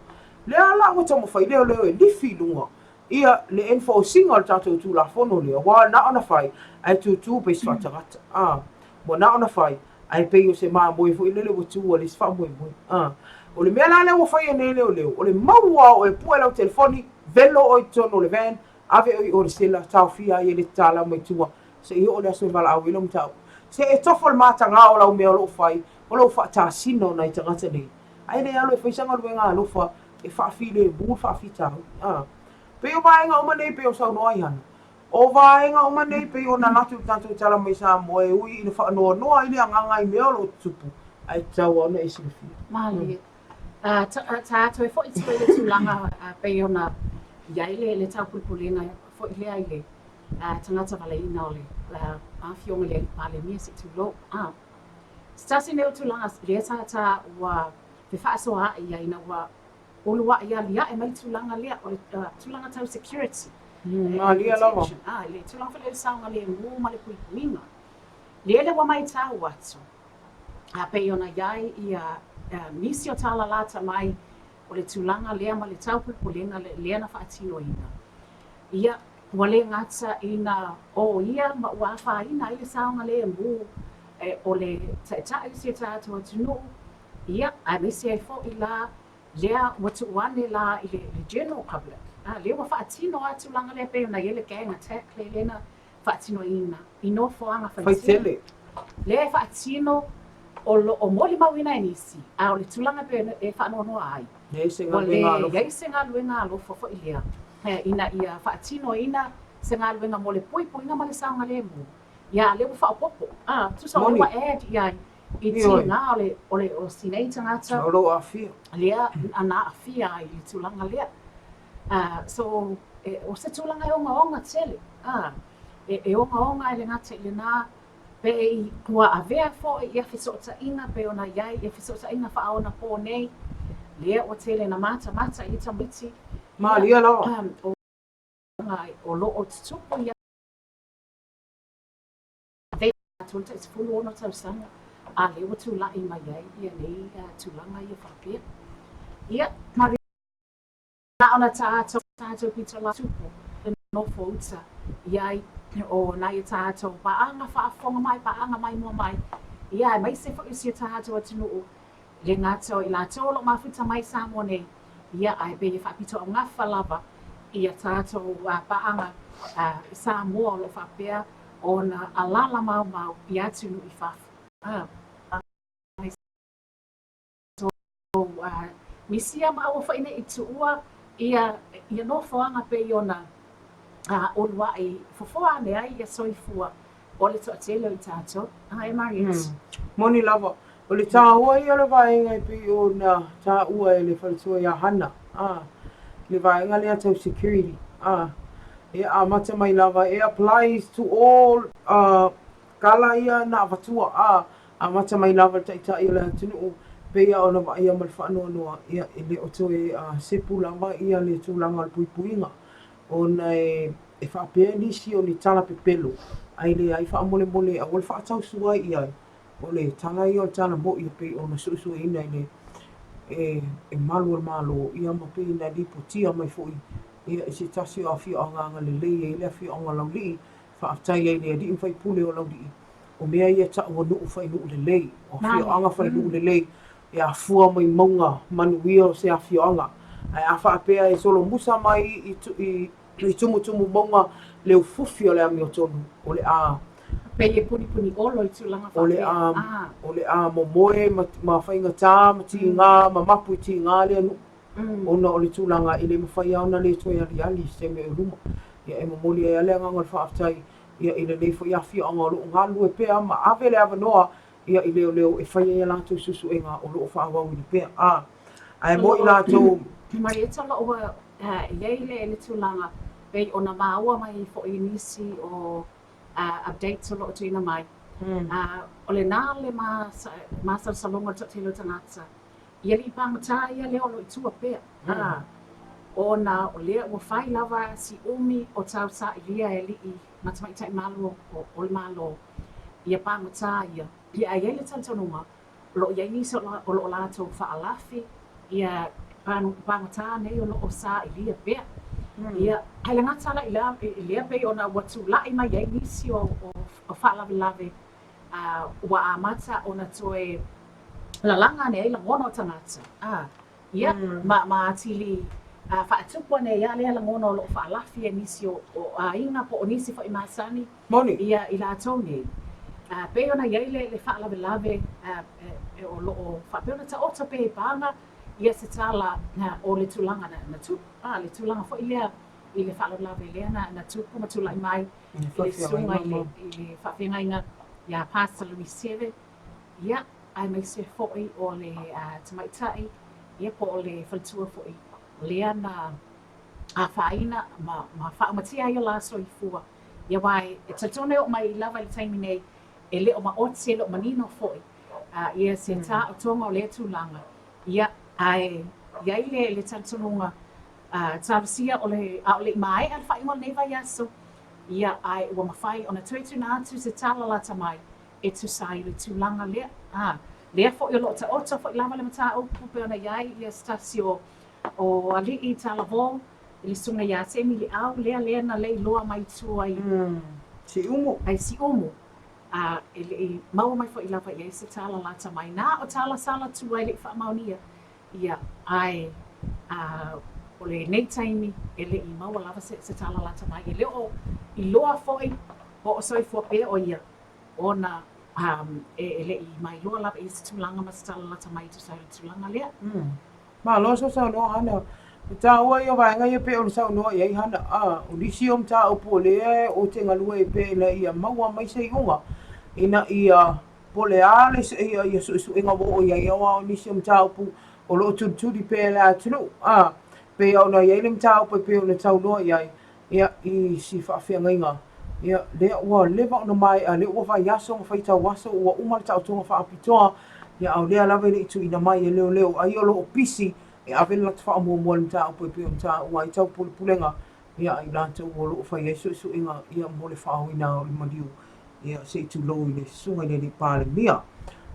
[SPEAKER 1] Lea la ua taumafai leoleo e lifi i luga ia le enforce-ina o le tatou Tulafono lea, ua na ona fai ae tutu pei se faatagata. A, ua na ona fai ae pei o se mamoe foi lele ua tu a le isi faamoemoe. A, o le mea la lea ua faia nei e leoleo, o le maua o oe, pue lau telefoni, velo oe i totonu o le van, ave oe i o i le sela, taofia ai e le tatala mai tua, se i oo le aso e valaau ai lau mataupu. Se e tofo le mataga o lau mea o lo o fai, o lou faatasina o nai tagata nei. Ae le alu e fai sa galuega alofa e faafilemu le faafitauli. A, pei o vaega uma nei pei o saunoa ai Hana, O vaega uma nei pei ona latou i tatou tala mai Samoa e ui ina faanoanoa ai le agaga i mea o lo o tutupu, ae tatau lava ona e silafia.
[SPEAKER 13] Malie. Ta toe foi atu i le tulaga pei ona i ai le taupulepulega foi lea i le tagata valaina o le Afioga i le Palemia se i tulou. Se tasi nei o tulaga lea sa ua fefaasoaai ai ina ua uluai aliae mai le tulaga lea, o le tulaga tau security.
[SPEAKER 1] Malie lava.
[SPEAKER 13] Ah, le tulaga foi lea o le saogalemu ma le puipuiga. Lele ua maitau atu, a pei ona i ai ia nisi o talalata mai o le tulaga lea ma le taupulepulega lea na faatinoina. Ia, ua le gata ina oia ma ua afaina ai le saogalemu o le taitai o si o tatou atunuu, Ia, aemaise ai foi la lea ua tuu ane la i le general public, a, lea ua faatino lava tulaga lea pei ona i ai le gang attack lea lea na faatinoina i nofoaga faitele. Lea e faatino o lo o molimauina e nisi, a o le tulaga pei ona e faanoanoa ai, ua leai se galuega alofa foi lea ina ia faatinoina se galuega mo le puipuiga ma le saogalemu. Ia, a lea ua faaopoopo, a, tusa o lea ua add i ai I tiga o le, o le, o si nei tagata.
[SPEAKER 1] O lo o aafia.
[SPEAKER 13] Lea na aafia ai i le tulaga lea. So, e, o se tulaga e ogaoga tele, e, e ogaoga e le gata i lena, pe i ua avea foi ia fesootaiga pei ona i ai ia fesootaiga faaonapō nei, lea ua tele na matamata i tamaiti.
[SPEAKER 1] Malie lava.
[SPEAKER 13] O, o lo o tutupu ia. 36 tausaga. a lea ua tulai mai ai ia nei tulaga ia faapea. Ia, ma Na ona tātou tātou pito la tupu le nofo uta i ai o nai a tātou pāʻanga faafofoga mai, pāʻanga maimoa mai, ia aemaise foi o si o tātou atunuu, e le gata o i latou o lo o mafuta mai i Samoa nei, ia ae pei e faapito augafa lava ia tātou pāʻanga Samoa o lo o faapea ona alala maumau i atunuu i fafo. Misia ma aua foi ne i tuua ia ia nofoaga pei ona uluai fofoa ane ai ia soifua o le toatele o i tatou. Ae Mariette.
[SPEAKER 1] Moni lava. O le tāua ia o le vaega e pei ona tāua e le faletua ia Hana, ā, le vaega lea tau security, ā, e amata mai lava, e applies to all, ā, Tala ia na avatua, a, amata mai lava le Taitai o le atunuu, pei ona vaaia ma le faanoanoa, ia, e le o toe sepu lava ia le tulaga o le puipuiga, ona e faapea nisi o ni tala pepelo, ae leai faamolemole aua le faatausu ai i ai, o le tala ia o le tala moʻi e pei ona suesueina i le e malu o le Malo, ia ma pei na lipotia mai foi ia i se tasi o afioaga agalelei e i ai le afioaga o Laulii, Faafetai ai i le alii ma faipule o Laulii, o mea ia taua nuu fai nuu lelei, o afioaga fai nuu lelei, e afua mai mauga manuia o se afioaga. Ae a faapea e solomusa mai i tumutumu mauga le ufufi o le amiotonu, o le a
[SPEAKER 13] Pei e punipuni olo i tulaga faapea.
[SPEAKER 1] O le a momoe ma faigata ma tiga ma mapu i tiga lea nuu. Ona o le tulaga e le mafai lava ona le toe aliali i se taimi o i luma. Ia e momoli ai lava le agaga o le faafetai ia i lenei foi afioaga o lo o galulue pea ma ave le avanoa ia i leoleo e fai ai a latou suesuega o lo o faaauauina pea. A, ae mo i latou.
[SPEAKER 13] Marieta o lo o ua i ai le tulaga pei ona maua mai foi i nisi o updates o lo o tuuina mai, o lena le masalosaloga o le toatele o tagata I alii pagota ia lea o lo o i tua pea, a, ona o lea ua fai lava si umi o tausailia e alii ma tamaitai malu o le Malo ia pagota ia. Ia ae i ai le talitonuga o lo o i ai nisi o lo o latou faalafi ia pagota nei o lo o sailia pea. Ia, ae le gata la i lea pei ona ua tulai mai ai nisi o faalavelave a, ua amata ona toe lalaga ane ai lagona o tagata, a, ia, ma, ma atili faatupu ane ai lava lea lagona o lo o faalafi e nisi o, o aiga po o nisi foi masani
[SPEAKER 1] Moni.
[SPEAKER 13] ia i latou nei. A, pei ona i ai le, le faalavelave a, e, o lo o faapea ona taoto pea i paga ia se tala o le tulaga na, na tupu, a, le tulaga foi lea i le faalavelave lea na, na tupu ma tulai mai i le susuga i le, i le faafeagaiga iā Pastor Louis Seve, ia, aemaise foi o le tamaitai, ia, po o le faletua foi lea na afaina ma, ma faaumatia ai o la soifua. Ia, aua e talitonu e oo mai lava i le taimi nei, e le o maoti, e le o manino foi ia se taotoga o lea tulaga. Ia, ae i ai le, le talitonuga, A talosia o le, a o le i maea le faaiuga o lenei vaiaso, ia, ae ua mafai ona toe tuuina atu se tala lata mai e tusa ai le tulaga lea. A, lea foi o lo o taoto foi lava le mataupu pei ona i ai ia se tasi o, o alii talavou i le susuga ia Semi Liau lea, lea na lei loa mai tua i,
[SPEAKER 1] Siumu.
[SPEAKER 13] I Siumu. A, e le i maua mai foi lava i ai se tala lata mai. Na o tala sala tua e le i faamaonia. Ia, ae, a, o lenei taimi, e le i maua lava se, se tala lata mai. E le o iloa foi po o soifua pea ʻo ia, ona, a, e, e le i mailoa lava i se tulaga ma se tala lata mai e tusa ai o le tulaga lea.
[SPEAKER 1] Malo sausaunoa Hana. O tāua ia vaega ia pei ona saunoa i ai Hana, a, o nisi o mataupu o lea ou te galue ai pea ina ia maua mai se iuga, ina ia Po o le a le ia suesuega ua oo i ai, aua o nisi o mataupu o lo o tulituli pea e le atunuu, a, pei ona i ai le mataupu e pei ona taunoa i ai, ia, i si faafeagaiga, ia, lea ua leva ona maea, lea ua vaiaso ma faitau aso ua uma le taotoga faapitoa, ia, a o lea lava e le i tuuina mai e leoleo, ai o lo o pisi e ave le latou faamuamua i le mataupu e pei ona taua ai taupulepulega, ia, a i latou o lo o fai ai suesuega, ia, mo le faaoina o le maliu, ia, se i tulou i le Susuga i le Alii Palemia.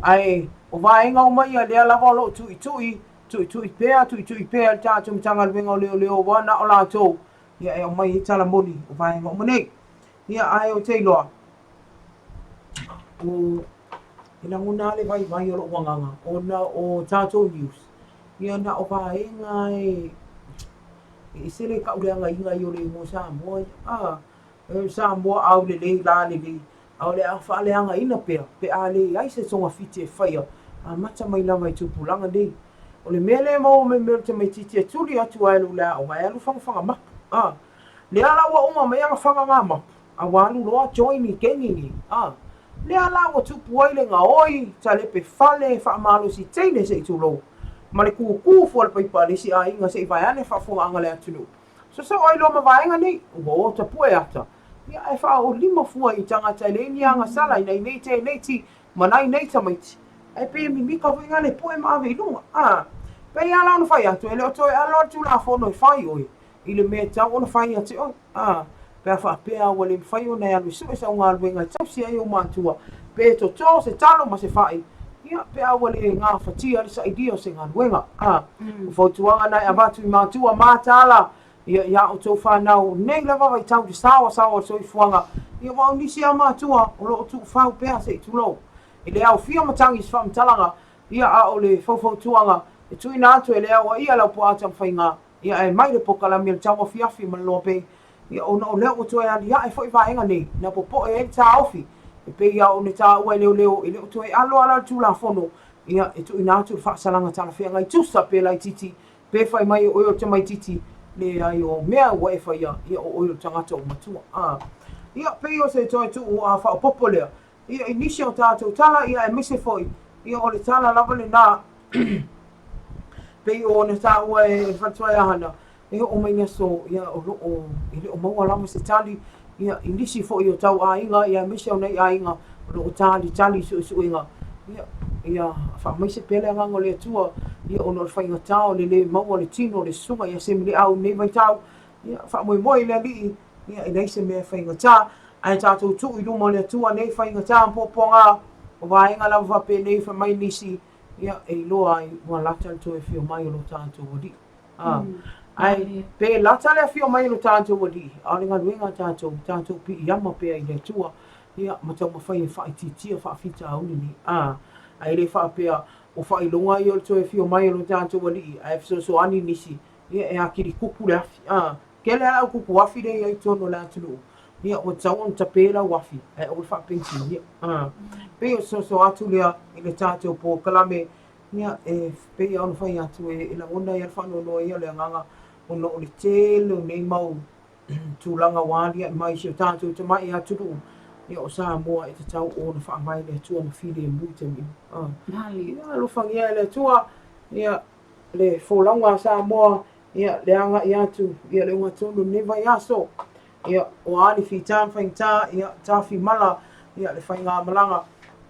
[SPEAKER 1] Ae o vaega uma ia lea lava o lo o tuitui, tuitui pea, tuitui pea e le tatou Matagaluega o Leoleo aua na o latou ia e aumai ai tala moni o vaega uma nei. Ia ae ou te iloa, o, e lagona lava le vaivai o lou agaga ona o tatou news, ia na o vaega e e ese le tauleagaina ia o le igoa Samoa ia. A, o Samoa aulelei, lalelei, a o le a faaleagaina pea pe a leai se togafiti e faia amata mai lava i tupulaga nei. O le mea lea e maua mai mea o le tamaitiiti e tuli atu lava e lou le aoga e alu fagafaga mapu. A, lea la ua uma mai ana fagaga mapu, a ua alu loa join i kegi nei. A, lea la ua tupu ai le gaoi, talepe fale, faamalosi teine se i tulou, ma le kukū fua le paipa a le isi aiga se i vaeane faafofogaaga a le atunuu. Sosoo ai loa ma vaega nei, ua o tapue ata, ia ae faaolima fua i tagata e leai ni agasala i nai nei tēneiti ma nai nei tamaiti, ae pei e mimika foi ngā le pue ma ave i luga. A, pei lava la ona fai atu, e le o toe aloa le Tulafono e fai oe i le mea e tatau ona fai ia te oe. A, pe a faapea ua le mafai ona e alu e sue sau galuega e tausi ai ou matua, pe e totō se talo ma se fai, ia, pe a ua le gafatia le sailia o se galuega. A, o fautuaga na e avatu i matua mataala, ia, iā outou fanau nei lava vaitau i le saoasaoa o le soifuaga, ia, aua o nisi lava matua o lo o tuufau pea se i tulou. E le aofia matagi i se faamatalaga, ia, a o le faufautuaga e tuuina atu e le aoaia Laupua Tamafaiga, Ia ae mai le pokalami o le tauafiafi ma le loa pei, ia ona o lea ua toe aliae foi vaega nei, na popoe ai le taofi, e pei lava ona taua e leoleo e le o toe alo ala le Tulafono, ia e tuuina atu le faasalaga talafeagai tusa pe laitiiti, pe fai mai o oe o le tamaitiiti, leai o mea ua e faia, ia o oe o le tagata ua matua. A. Ia, pei o se toe tuu a faaopoopo lea, Ia, i nisi o tatou tala, ia aemaise foi, ia o le tala lava lena pei ona taua e le Faletuaiahana, e oo mai i le aso, ia o lo o, e le o maua lava se tali, ia i nisi foi o tau aiga, ia aemaise o nai aiga o lo o talitali i suesuega, ia, ia faamaise pea le agaga o le Atua, ia ona o le faigata o le le maua o le tino o le susuga ia Semileau i lenei vaitau, ia faamoemoe i le Alii, Ia, e leai se mea e faigata, ae tatou tuu i luma o le Atua nei faigata ma puapuaga, o vaega lava faapenei fai mai nisi, ia, e iloa ai ua lata le toe afio mai o lo tatou Alii. A, ae pe lata le afio mai o lo tatou Alii, a o le galuega a tatou, tatou piiama pea i le Atua, ia, ma taumafai e faaitiitia faafitauli nei. A, ae le faapea o faailoga ia o le toe afio mai o lo tatou Alii, ae fesoasoani nisi, ia, e atili tupu le afi. A. Tele lava lau kuku afi lea e i ai i totonu o le atunuu, ia ua tatau ona tape lau afi ae aua le faapenisinia. Pei o se soso atu lea i le tatou polokalame, ia e pei lava ona fai atu e lagona ai lava le faanoanoa ia o le agaga ona o le tele o nei mau tulaga ua aliae mai i si o tatou tamai atunuu, ia o Samoa e tatau ona faavae le Atua ma filemu i taimi uma. Ia alofagia e le Atua ia le folauga a Samoa Ia, le agai atu, ia le ogatotonu i lenei vaiaso, ia, o a ni fita ma faigata, ia, tafimala, ia, le faigamalaga,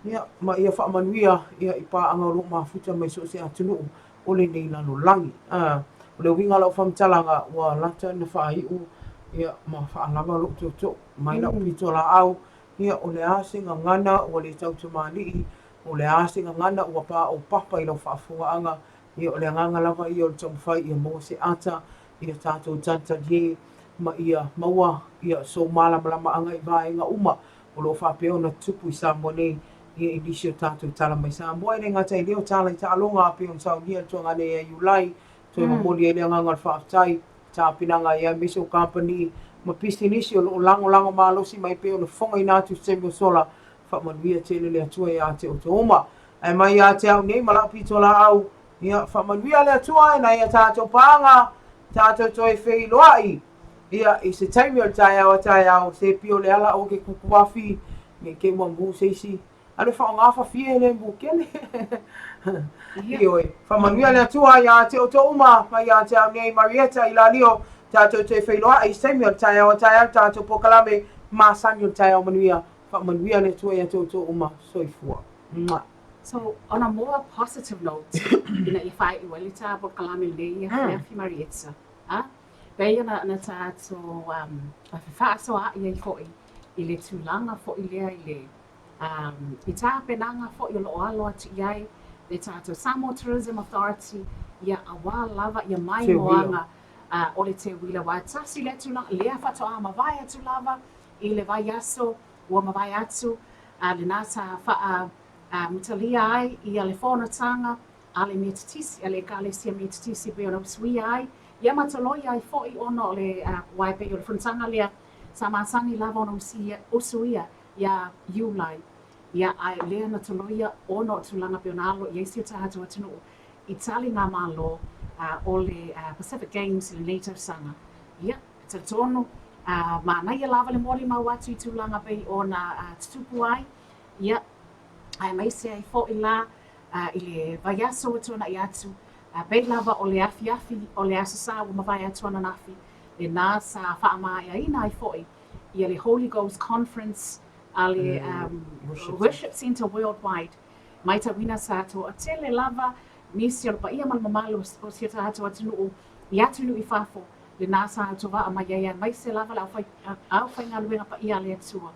[SPEAKER 1] ia, ma ia faamanuia, ia, i paaga o lo o mafuta mai so o se atunuu o lenei lalolagi. A, o le uiga o lau faamatalaga, ua lata ina faaiu, ia, ma faalava lou tootoo mai lau pitolaau, ia, o le a se gagana ua le tautamalii, o le a se gagana ua paopapa i lau faafofogaaga, Ia, o le agaga lava ia o le taumafai ia maua se ata ia tatou talitalie ma ia maua ia sou malamalamaaga i vaega uma o lo o faapea ona tutupu i Samoa nei, ia i nisi o tatou tala mai Samoa. E le gata i lea o tala i taaloga pei ona saunia e le tuagane ia Iulai, toe momoli ai le agaga o le faafetai, tapenaga ia aemaise o kamupani ma pisinisi o lo o lagolago malosi mai pei ona fofogaina atu i se taimi ua sola. Faamanuia tele le Atua ia te outou uma. Ae mai ia te au nei ma lau pitolaau, ia faamanuia le Atua i nai a tatou paaga, tatou toe feiloai, ia, i se taimi o le taeao a taeao, se pio le ala o ke kukuafi, ne i te i ua mū se isi, alu e faaaoga fafie le mū kele. Ioe, faamanuia le Atua ia te outou uma, mai ia te au nei Marieta Ilalio, tatou toe feiloai i se taimi o le taeao a taeao, le tatou polokalame masani o le taeao manuia. Faamanuia le Atua ia te outou uma. Soifua. Mwah.
[SPEAKER 13] So, on a more positive note, ina ia faaiu ai le tā polokalame lenei ia afiafi Marietta, a, pei ona na tatou fefaasoaai ai foi i le tulaga foi lea i le I tapenaga foi o lo o alo atu i ai le tatou Samoa Tourism Authority, ia auā lava ia maimoaga o le teuila aua e tasi lea tulaga lea faatoa mavae atu lava i le vaiaso ua mavae atu lena sa faa mutalia ai ia le fonotaga a le Metotisi, a le Ekalesia Metotisi pei ona usuia ai, ia ma toloia ai foi ona o le aua e pei o le fonotaga lea sa masani lava ona usia, usuia iā Iulai, ia ae lea na toloia ona o tulaga pei ona alo i ai si o tatou atunuu i taligamalo o le Pacific Games i lenei tausaga. Ia, e talitonu, manaia lava le molimau atu i tulaga pei ona tutupu ai, ia, aemaise ai foi la i le vaiaso ua tuanai atu, pei lava o le afiafi o le Aso Sa ua mavae atu ananafi, lena sa faamaeaina ai foi ia le Holy Ghost Conference a le Worship Centre Worldwide. Maitauina sa toatele lava nisi o le paia ma le mamalu o si o tatou atunuu i atunuu i fafo, lena sa autovaa mai ai aemaise lava le aufaigaluega paia a le Atua.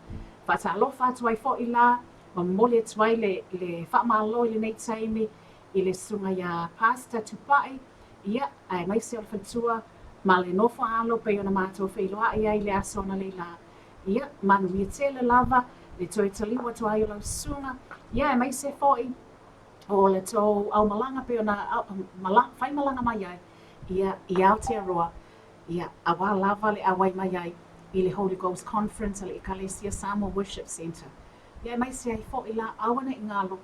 [SPEAKER 13] Faatalofa atu ai foi la ma momoli atu ai le, le faamalo i lenei taimi i le susuga iā Pastor Tupai, ia, aemaise o le faletua ma le nofo a alo pei ona matou feiloai ai i le aso analeila. Ia, manuia tele lava le toe taliu atu ai o lau susuga, ia, aemaise foi o le tou aumalaga pei ona mala, faimalaga mai ai, ia, i Aotearoa, ia, auā lava le auai mai ai i le Holy Ghost Conference a le Ekalesia Samoa Worship Centre. Ia, aemaise ai foi la, aua ne i galo,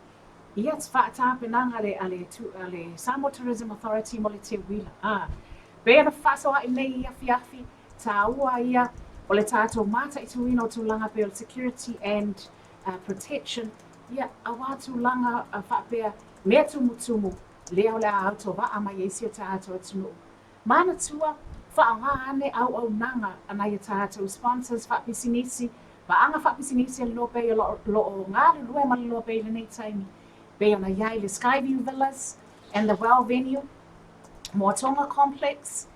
[SPEAKER 13] ia faatapenaga a le, a le, a le Samoa Tourism Authority mo le teuila. A, pei ona fefaasoaai nei i afiafi, tāua ia o le tatou mataituina o tulaga pei o le security and protection, ia, auā tulaga faapea mea tumutumu lea o le a autovaa mai ai si o tatou atunuu. Manatua, faaaoga ane auaunaga a nai a tatou sponsors faapisinisi, paaga faapisinisi a le Loa Bay o lo o galulue ma le Loa Bay i lenei taimi, pei ona i ai le Skyview Villas and the Well Venue, Moatonga Complex,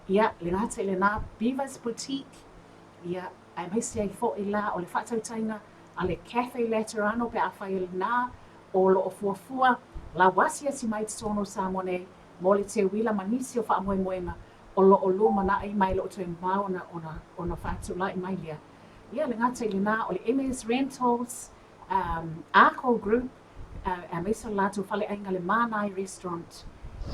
[SPEAKER 13] ia, le gata i lena, Beavers Boutique, ia, aemaise ai foi la o le faatautaiga a le Cafe Laterano pe afai o lena o lo o fuafua lau asiasi mai i totonu o Samoa nei mo le teuila ma nisi o faamoemoega o lo o lumanai ma e le o toe mamao ona, ona, ona faatulai mai lea. Ia, le gata i lena, o le MS Rentals, um, Arco Group, uh, aemaise o le latou faleaiga le Manai Restaurant.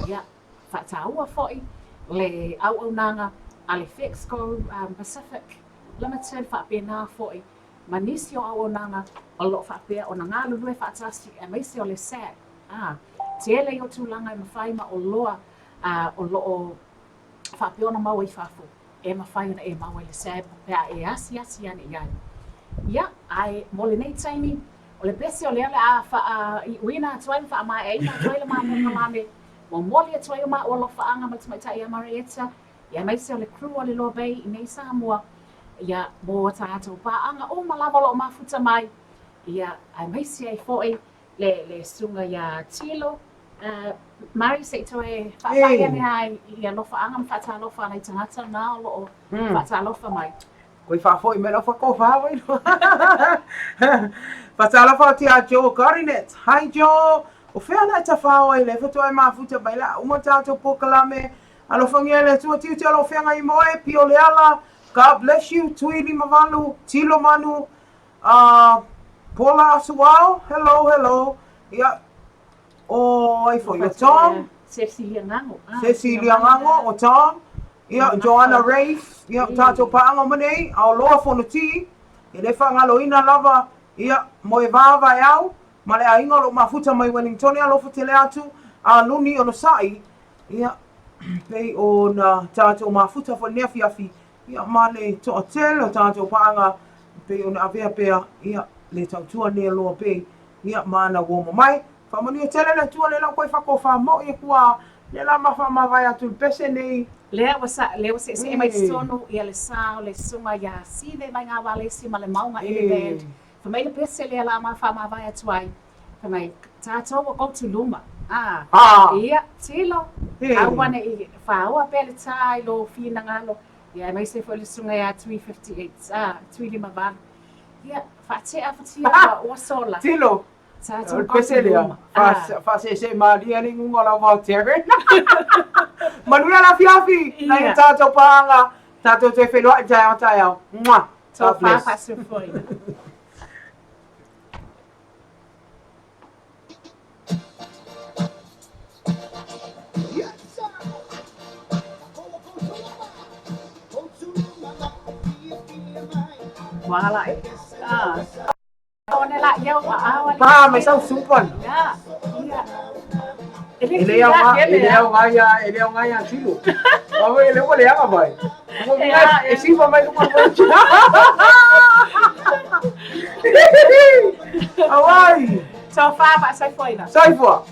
[SPEAKER 13] Ia, faataua foi le auaunaga a le Fexco um, Pacific Limited faapena foi ma nisi o auaunaga o lo o faapea ona galulue faatasi aemaise o le SAB. Ā, tele ia o tulaga e mafai ma oloa ā, o lo o faapea ona maua i fafo, e mafai ona e maua i le SAB pe a e asiasi ane i ai. Ia, ae mo lenei taimi, o le pese o lea o le a faaiuina atu ai ma faamaeaina atu ai le ma polokalame, momoli atu ai o maua alofaaga ma le tamaitai ia Marietta, ia aemaise o le crew a le Loa Bay i nei Samoa, ia, mo a tatou paaga uma lava o lo o mafuta mai, ia, aemaise ai foi le, le susuga iā Tilo. Uh, Mari, se i toe faapai ane ai i alofaaga ma faatalofa a nai tagata na o lo o faatalofa mai.
[SPEAKER 1] Koe faafoi mai lau whakofa wai no. Faatalofa atu iā Joe Gorinet. Hi Joe! O fea la e tawhao ai le whatua e mafuta mai la uma tātou pōkalame. Alofangia e le Atua tiute o lou feagai moe, pio le ala. God bless you, Tui Limavalu, Tilo Manu, Pola Asuao, hello, hello. Ia, o ai foi, o Tom.
[SPEAKER 13] Cecilia Ngango.
[SPEAKER 1] Cecilia Ngango, o Tom. Ia, Joanna Rafe, ia, tātou pāanga o manei, ao loa Fonoti, e le whaangaloina lava, ia, mo e vāvae au, ma le aiga o loo mafuta mai Wellingtone alofa tele atu, a luni o sa'i, ia, pei o na tātou mafuta foi lenei afiafi, ia, ma le toatele o tātou pāanga, pei ona avea pea, ia, le tautua nei loa pei, ia, ma ana uoma mai. Faamanuia tele le Atua le lau koe whakowha mo'i e kua, le la ma whaamavae atu le pese nei.
[SPEAKER 13] Lea ua sa, lea ua seesee mai totonu ia le sa o le susuga iā Sive mai ngā Walesi ma le Maunga Ele Band. Fai mai le pese lea la ma whaamavae atu ai. Fai mai, tātou ua koutu luma. Ā, ia, tilo, aua ne i whaoa pea le tā i lō whinangalo, ia aemaise foi le susuga iā Tui 58, ā, Tui 58. Ia, Faatea fatia ua ua sola.
[SPEAKER 1] Tilo.
[SPEAKER 13] Tatou
[SPEAKER 1] O le pese lea, faaseesee malie le iguga o lau vao Taryn. Manuia le afiafi, nai a tatou paaga, tatou toe feiloai taeao taeao. Mwah! God bless.
[SPEAKER 13] Tofa faasoifuaina. Ua ala e. Ah.
[SPEAKER 1] Pa mai sau supan. E le aoga, e le aoga ia, e le aoga ia tilo. Awe le ua leaga mai. E sifa mai luga mai. Awai.
[SPEAKER 13] Tofa faasoifuaina.
[SPEAKER 1] Soifua.